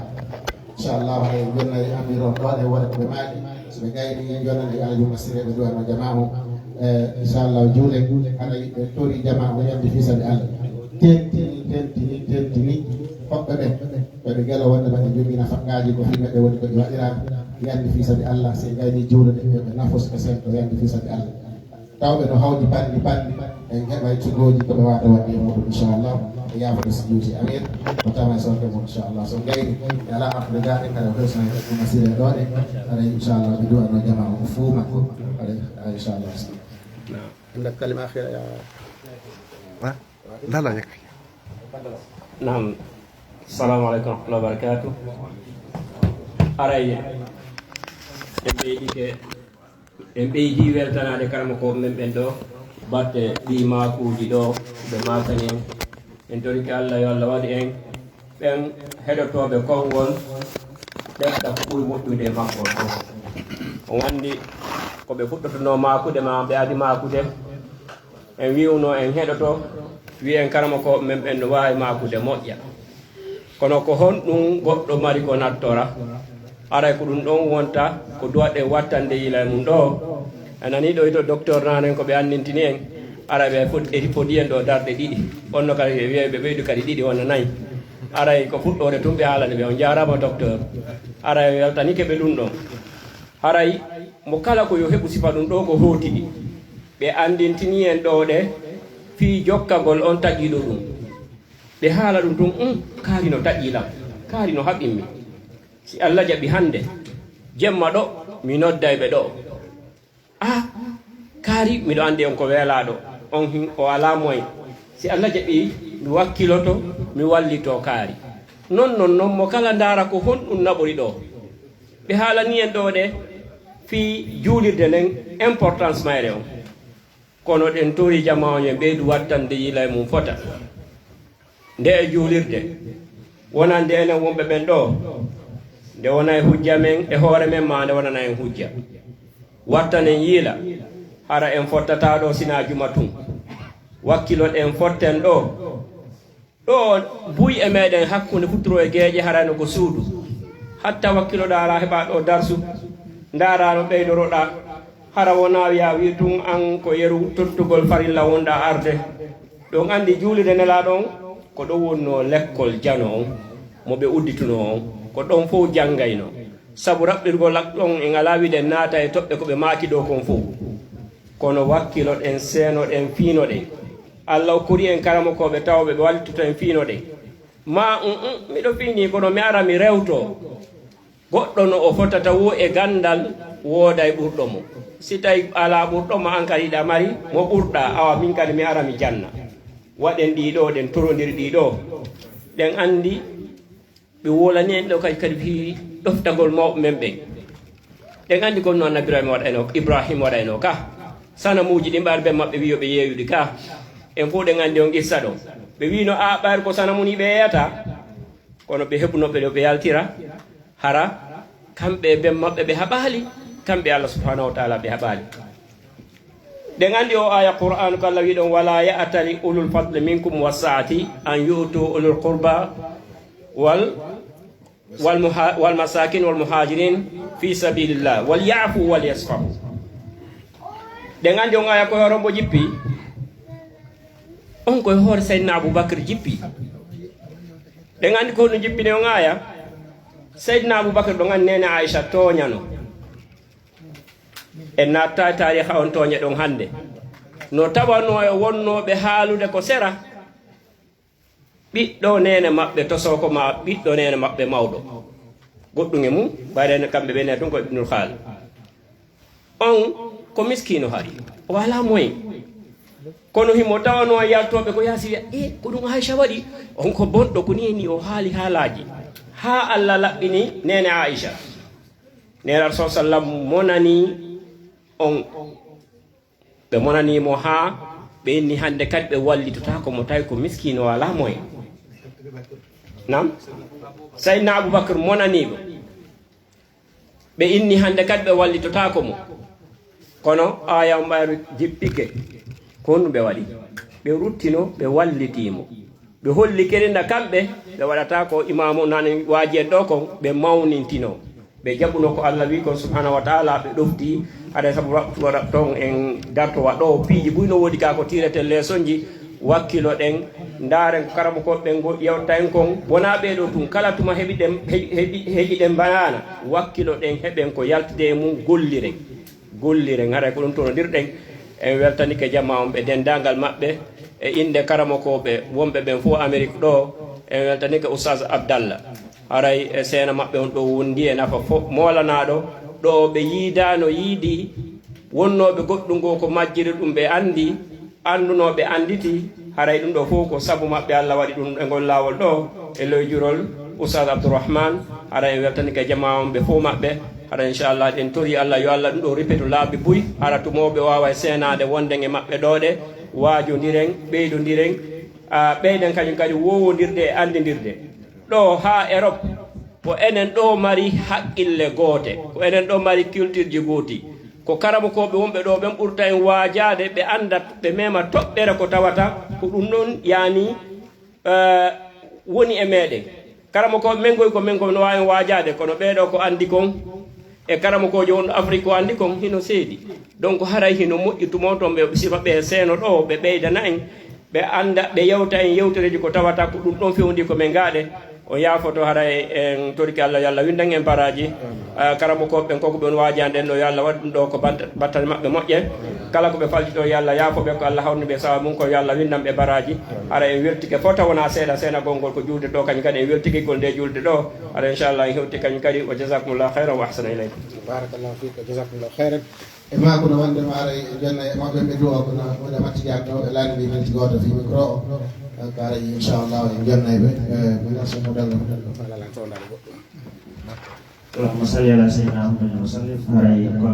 Inchallahu hay jonnay amiron ɗo e wona ko ɓe maaki so ɓe gayni jonnan e alajuma sire ɓe duwano jama o. Inchallahu juule haray ɓe tori jama o yande fii sabi Allah tentini tentini tentini hoɓɓe ɓen. Ɓe ɓe gelo wonde ɓe jogii nafaqaaji ko fii maɓɓe woni ko ɗi waɗiraa yande fii sabi Allah si gayni juulude ɓe ɓe nafos ɓe sento yande fii sabi Allah. Tawɓe no hawji banndi banndi en heɓay cugooji ko ɓe waata waɗde e muɗum inchallah. E yaafude si juuti amin o tama e sonke mum inchallah so gayni e ala artude gaaɗe kala ko sona heɓuma sire ɗo ɗe aray inchallah ɓe duwano jama o fuu makko aray inchallah. Ndak kalima akhira ya. Lala yakfi. Naam. Assalamu aleykum wa rahmatullahi wa barakatuh. Aray en ɓeydike en ɓeydi weltanaade karamokooɓe men ɓen ɗo batte ɗi maakuuji ɗo ɓe maakani en. En torike Allah yo Allah waɗu en ɓen heɗotooɓe konngol ɗefta ko ɓuri moƴƴude e makko. On anndi ko ɓe fuɗɗotonoo maakude ma ɓe adi maakude. En wi'uno en heɗoto wi'en karamokooɓe men ɓen no waawi maakude moƴƴa. Kono ko honɗum goɗɗo mari ko nattora? Aray ko ɗum ɗon wonta ko duwaɗen wattande yila e mum ɗo. A nanii ɗo hito docteur naanen ko ɓe anndintini en. Aray ɓe foti en ɗo darɗe ɗiɗi. Onno kadi ɓe wi'ay ɓe ɓeydu kadi ɗiɗi wona nayi. Aray ko fuɗɗoore tun ɓe haalani ɓe on jaaraama docteur. Aray weltanike ɓe ɗum ɗon. Haray mo kala ko yo heɓu sifa ɗum ɗo ko hootidi. Ɓe anndintini en ɗo ɗe fii jokkagol on taƴiiɗo ɗum. Ɓe haala ɗum tun um kaari no taƴii lam kaari no haɓimmi. Si Allah jaɓi hannde jemma ɗo mi nodday ɓe ɗo. A kaari miɗo anndi on ko weelaaɗo on hin o alaa moyen. Si Allah jaɓi mi wakkiloto mi wallito kaari. Non non non mo kala ndaara ko honɗum naɓori ɗo. Ɓe haalani en ɗo ɗe fii juulirde nden importance mayre on. Kono ɗen tori jama on yo ɓeydu wattande yila e mum fota. Nde e juulirde wonande enen wonɓe ɓen ɗo nde wona e hujja men e hoore men ma nde wonana en hujja. Wattanen yiila hara en fottata ɗo sina juma tun. Wakkiloɗen fotten ɗo. Ɗo buy e meɗen hakkunde futturo e geeƴe harayno ko suudu. Hatta wakkiloɗa ala heɓa ɗo darsu ndarano ɓeydoroɗa. Hara wona wiya wi tun an ko yeru tottugol farilla wonɗa arde. Ɗon andi juulirde nelaɗo on ko ɗon wonno lekkol jano on mo ɓe uddituno on ko ɗon fow janngayno. Sabu raɓɓirgol ɗon en ala wiɗen naata e toɓɓe ko ɓe maaki ɗo kon fow. Kono wakkiloɗen, seenoɗen, fiinoɗen. Allah okkori en karamokooɓe tawɓe ɓe wallitoto en, fiinoɗen. Ma, um, um, miɗo fiini, kono mi ara mi rewto. Goɗɗo no o fotata wo e ganndal, wooday ɓurɗo mo. Si tawi alaa ɓurɗo mo, an kadi hiɗa mari mo ɓurɗa, awa min kadi mi ara mi janna. Waɗen ɗii ɗoo, ɗen torondir ɗii ɗoo. Ɗen anndi ɓe wolani en ɗo kadi, kadi fii ɗoftagol mawɓe men ɓen. Ɗen anndi kon no Annabi Ibrahima waɗayno, Ibrahima waɗayno ka. Sanamuuji ɗin ɓayri ben maɓɓe wi'i yo ɓe yeeyuɗi ka. En fof ɗen anndi on qissa ɗon. Ɓe wi'no, "A, ɓayri ko sanamu ni ɓe yeeyata." Kono ɓe heɓuno ɓe ɗo ɓe yaltira, hara kamɓe e ben maɓɓe ɓe haɓaali, kamɓe Allah subhanahu wa ta'ala ɓe haɓaali. Ɗen anndi o aya Qur'an ko Allah wi'i ɗon, "Wala ya'tali ulul fadli minkum wasa'ati an yu'tu ulul qurba wal, wal muha-, wal masakin wal muhajirin fi sabilillah wal ya'fu wal yasfahu." Ɗen anndi on aya ko hoore mbo jippi? On ko e hoore Sayyidina Abubakar jippi. Ɗen anndi ko ɗum jippini on aya? Sayyidina Abubakar ɗon anndi neene Aisha tooñano. En natta e taariha on tooñe ɗon hannde. No tawano e wonnooɓe haalude ko sera, ɓiɗɗo neene maɓɓe tosoko ma ɓiɗɗo neene maɓɓe mawɗo. Goɗɗum e mum, ɓayre kamɓe ɓe ne tun ko Ibnul Khal. On ko miskiino hari. O alaa moyen. Kono himo tawano e yaltooɓe ko yaasi wi'a, "E, ko ɗum Aisha waɗi?" On ko bonɗo, ko ni e ni o haali haalaaji. Haa Allah laɓɓini neene Aisha. Neene Rasul sallam monani on. Ɓe monani mo haa ɓe inni hannde kadi ɓe wallitotaako mo, tawi ko miskiino o alaa moyen. Nam? Sayyidina Abubakar monani ɓe. Ɓe inni hannde kadi ɓe wallitotaako mo. Kono aya on ɓayru jippike. Ko honɗum ɓe waɗi? Ɓe ruttino, ɓe wallitii mo. Ɓe holli kadi na kamɓe, ɓe waɗata ko imaamu nani waaji en ɗo kon, ɓe mawnintino. Ɓe jaɓuno ko Allah wi kon subhanahu wa ta'ala, ɓe ɗofti. Haɗa sabu waɗa ton en dartowa ɗo, piiji buy no woodi ka ko tireten leesonji, wakkiloɗen, ndaaren ko karamokooɓe ɓen go-, yewta en kon. Wonaa ɓee ɗo tun, kala tuma heɓiɗen, he-, heɓi-, heƴiɗen mbayaana, wakkiloɗen, heɓen ko yaltide e mum, golliren. Golliren, haray ko ɗum tonodirɗen. En weltanike jamaa on ɓe denndaangal maɓɓe e innde karamokooɓe wonɓe ɓen fof Amérique ɗo. En weltanike Oustaz Abdallah. Haray e seena maɓɓe on ɗo wondi e nafa fof. Moolanaaɗo ɗo ɓe yiidaano yiidi, wonnooɓe goɗɗum goo ko majjiri ɗum ɓe anndi, anndunooɓe annditi. Haray ɗum ɗo fof ko sabu maɓɓe Allah waɗi ɗum e ngol laawol ɗo, e loy jurol Oustaz Abdourahmane. Haray en weltanike jamaa on ɓe fof maɓɓe. Hara inchallah, ɗen tori Allah yo Allah ɗum ɗo rippetu laabi buy, hara tumooɓe waawa e seenaade wonden e maɓɓe ɗo ɗe, waajondiren, ɓeydondiren, a, ɓeyden kañum kadi wowondirde e anndindirde. Ɗo haa Europe, ko enen ɗo mari haqqille goote, ko enen ɗo mari culture ji gooti. Ko karamokooɓe wonɓe ɗo ɓen ɓurta en waajaade, ɓe annda, ɓe mema toɓɓere ko tawata ko ɗum ɗon yaani eh, woni e meɗen. Karamokooɓe men goy ko men ko no waawi waajaade, kono ɓee ɗo ko anndi kon, e karamokoojo wonɗo Afrik ko anndi kon, hino seedi. Donc, haray hino moƴƴi tumo toon ɓe sifa ɓe seeno ɗo, ɓe ɓeydana en, ɓe annda, ɓe yewta en yewtereeji ko tawata ko ɗum ɗon fewndi ko men gaaɗe. O yaafoto, haray en torike Allah, yo Allah winndan en baraaji. Ah, karamokooɓe ɓen, koko ɓe on waajaande ɗo, yo Allah waɗ ɗum ɗo ko bant-, battane maɓɓe moƴƴe. Kala ko ɓe falti ɗo, yo Allah yaafo ɓe, ko Allah hawni ɓe sawa mum, ko yo Allah winndan ɓe baraaji. Hara en weltike fota wona seeɗa, seena gongol ko juulde ɗo, kañum kadi en weltike gol nde juulde ɗo. Hara inchallah en hewti kañum kadi. Wa jazakumullahu khairan wa ahsana ilaykum. Barakallahu fik, wa jazakumullahu khairan. E maako no wonde ma ara e jonna e maɓɓe ɓe duwa ko na wona matti jam ɗo e laani mbi matti gooto fi micro o. Donc ara inchallah en jonna e ɓe. Eh, mi garso mo dallo. Allahumma salli ala sayyidina Muhammadin wa sallim. Haray ko,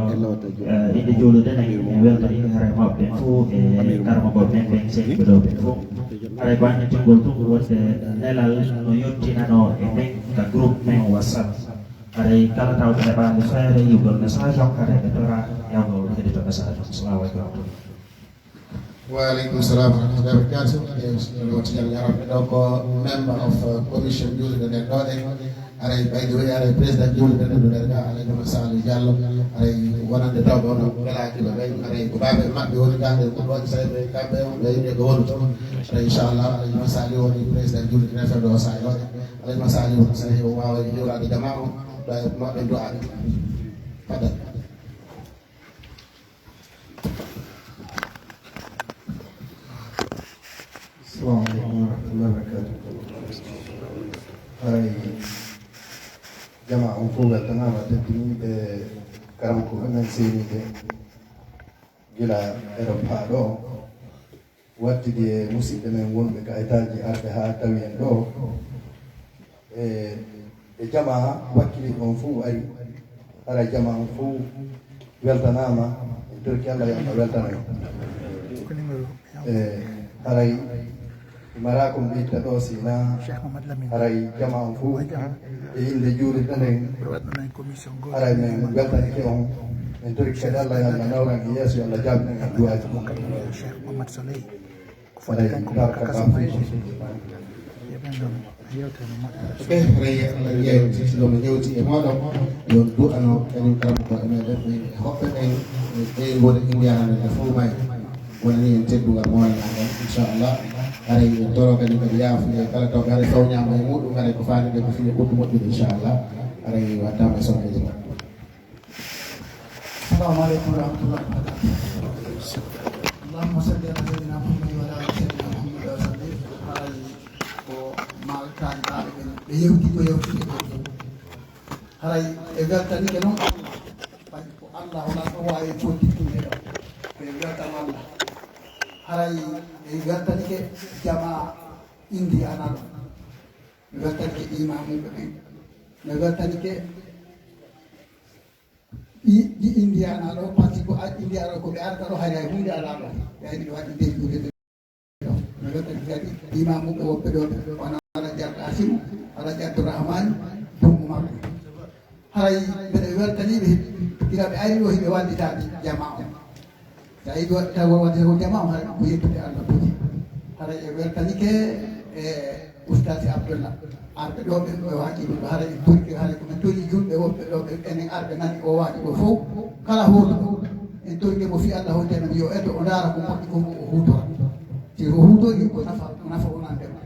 eh, inde juulude ne, en weltori haray mawɓe ɓen fof e karamokooɓe men ɓen, sehilɓe ɗo ɓen fof. Haray ko annitingol tun wonde nelal no yottinano e men ka groupe men WhatsApp. Haray kala tawɓe heɓaande feere yi'ugol message on, haray ɓe tora yawgol heɗito message on. Assalamu alaikum wa rahmatullahi. Wa alaikum salam wa rahmatullahi wa barakatuh. Eh, Tidiane Yaram, ɗo ko member of, uh, commission juulde nden ɗo ɗen. Haray, by the way, haray président juulde nden ɗo nder ka, Alhaji Oumar Saliou Diallo. Haray wonande tawɓe on, welaaki ɓe ɓen. Haray ko baaɓe maɓɓe woni ka, ɓe ko ɗo, so ɓe kamɓe on, ɓe yimɓe ko woni toon. Haray, inchallah, Alhaji Oumar Saliou woni président juulde nden ɗo, sa yo. Alhaji Oumar Saliou, so o waawa juulaade jamaa on, ɗo e maɓɓe du'aaɓe. Fadal. Assalamu aleykum wa rahmatullahi wa barakatuh. Haray jamaa on fof weltanaama, teddiniiɓe karamokooɓe men seeniiɓe gila Erop haa ɗo, wattidi e musidɓe men wonɓe ka etaaji arɓe haa tawi en ɗo. E, e jamaa wakkiliiɓe on fof ari, haray jamaa on fof weltanaama, en torki Allah yo Allah weltano en. E, haray mi maraa ko mi itta ɗo, sina haray jamaa on fof e innde juulirɗe nden, haray men weltanike on, en torki kadi Allah yo Allah nawran en yeeso, yo Allah jaabinen en duwaaji mon. Ko foti kanko mo kaka so mayde. Yeɓen ɗon yewtere moƴƴere. Ɓe rey Allah yeewti, si ɗum yewti e mooɗon, yo on du'ano kañum karamokooɓe meɗen, min e hoɓɓe ɓen, e ɓeynguure Indiana nden fof may. Wonani en teddungal mo wonani en, inchallah. Haray en toro kadi kadi yaafude kala taw haray fawñaama e muɗum, haray ko faali nde ko fii ɓurɗo moƴƴude, inchallah. Haray wattaama e sonneede. Assalamu aleykum wa rahmatullahi wa barakatuh. Allahumma salli ala sayyidina Muhammad wa ala ali sayyidina Muhammad wa sallim. Haray ko maal taalibaaɓe ɓen, ɓe yewti ko yewtete ko. Haray e weltanike noon Allah. Ɓay ko Allah wona ko waawi fodde ɗum e ɗo. Ko e weltan Allah. Haray e weltanike jamaa Indiana ɗo. Mi weltanike imamuɓe ɓen. Mi weltanike ɗi, ɗi Indiana ɗo, par ce que a Indiana ɗo, ko ɓe arata ɗo, hay hay huunde alaa ɗo. Ɓe ari ɓe waɗi dejuude ɗo. Mi weltanike kadi imamuɓe woɓɓe ɗo, wona Alaji Al Qasim, Alaji Abdourahmane, Dummo Makko. Haray mbeɗa weltaniiɓe, gila ɓe ari ɗo, hiɓe wallitaade jamaa on. So a yiɗi waɗ-, taw waɗde ko jamaa on, haray ko yettude Allah tigi. Haray e weltanike e Ustaasi Abdullah. Arɓe ɗo ɓen, ɓe waɗi ɗum, haray en torike, haray ko men tori julɓe woɓɓe ɗo ɓen, enen arɓe nani o waɗi ɗo fof. Kala hoto en torike mo fii Allah hoto en yo eto o ndaara ko moƴƴi ko o huutora. Si o huutori ko nafa, ko nafa wonande mo.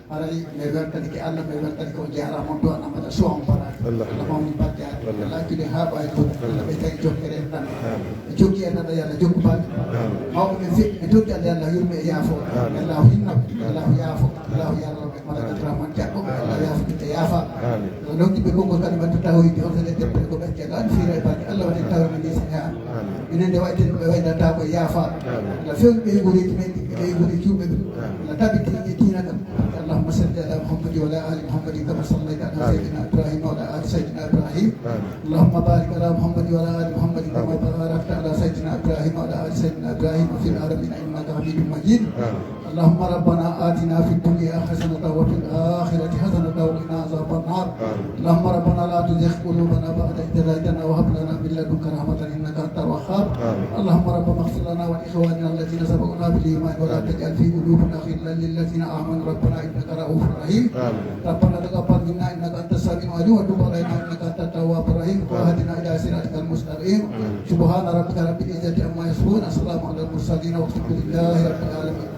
Haray mi weltanike Allah, mi weltanike on, jaaraama on, du'anaama, suwa on baraade. Allah. Allah mawni barjaade. Allah. Allah accide haa ɓaawi fof. Allah ɓeyda en jokkere en ɗan. Amin. Jokki en Allah, yo Allah jokku baaɗe. Amin. Mawɓe men feƴƴi, mi tokki Allah, yo Allah yurme e yaafo. Amin. Allah hinna, Allah yaafo, Allah yarno ɓe, Malakat Rahman Jaɓɓo, Allah yaafo ɓe, yaafa. Amin. Yo nokki ɓe konngol kadi mbaɗta tawhidi, on fele deppere ko ɓe jeeɗa, on fiira e barke Allah, waɗi tawhidi ni sa yaa. Amin. Minen nde waɗten ɓe waynata ko yaafa. Amin. Allah fewni ɓe e gureeji men ɗi, ɓe e gureeji julɓe ɓe. Amin. Allah tabiti e diina kam. اللهم صل على محمد وعلى آل محمد كما صليت على سيدنا إبراهيم وعلى آل سيدنا إبراهيم. اللهم بارك على محمد وعلى آل محمد كما باركت على سيدنا إبراهيم وعلى آل سيدنا إبراهيم في العالمين إنك حميد مجيد. اللهم ربنا آتنا في الدنيا حسنة وفي الآخرة حسنة وقنا عذاب النار. اللهم ربنا لا تزغ قلوبنا بعد إذ هديتنا وهب لنا من لدنك رحمة إنك أنت الوهاب. اللهم ربنا اغفر لنا ولإخواننا الذين سبقونا بالإيمان ولا تجعل في قلوبنا غلا للذين آمنوا ربنا إنك رؤوف رحيم. ربنا تقبل منا إنك أنت السميع العليم وتب علينا إنك أنت التواب الرحيم وأهدنا إلى صراطك المستقيم. سبحان ربك رب العزة عما يصفون، السلام على المرسلين والحمد لله رب العالمين.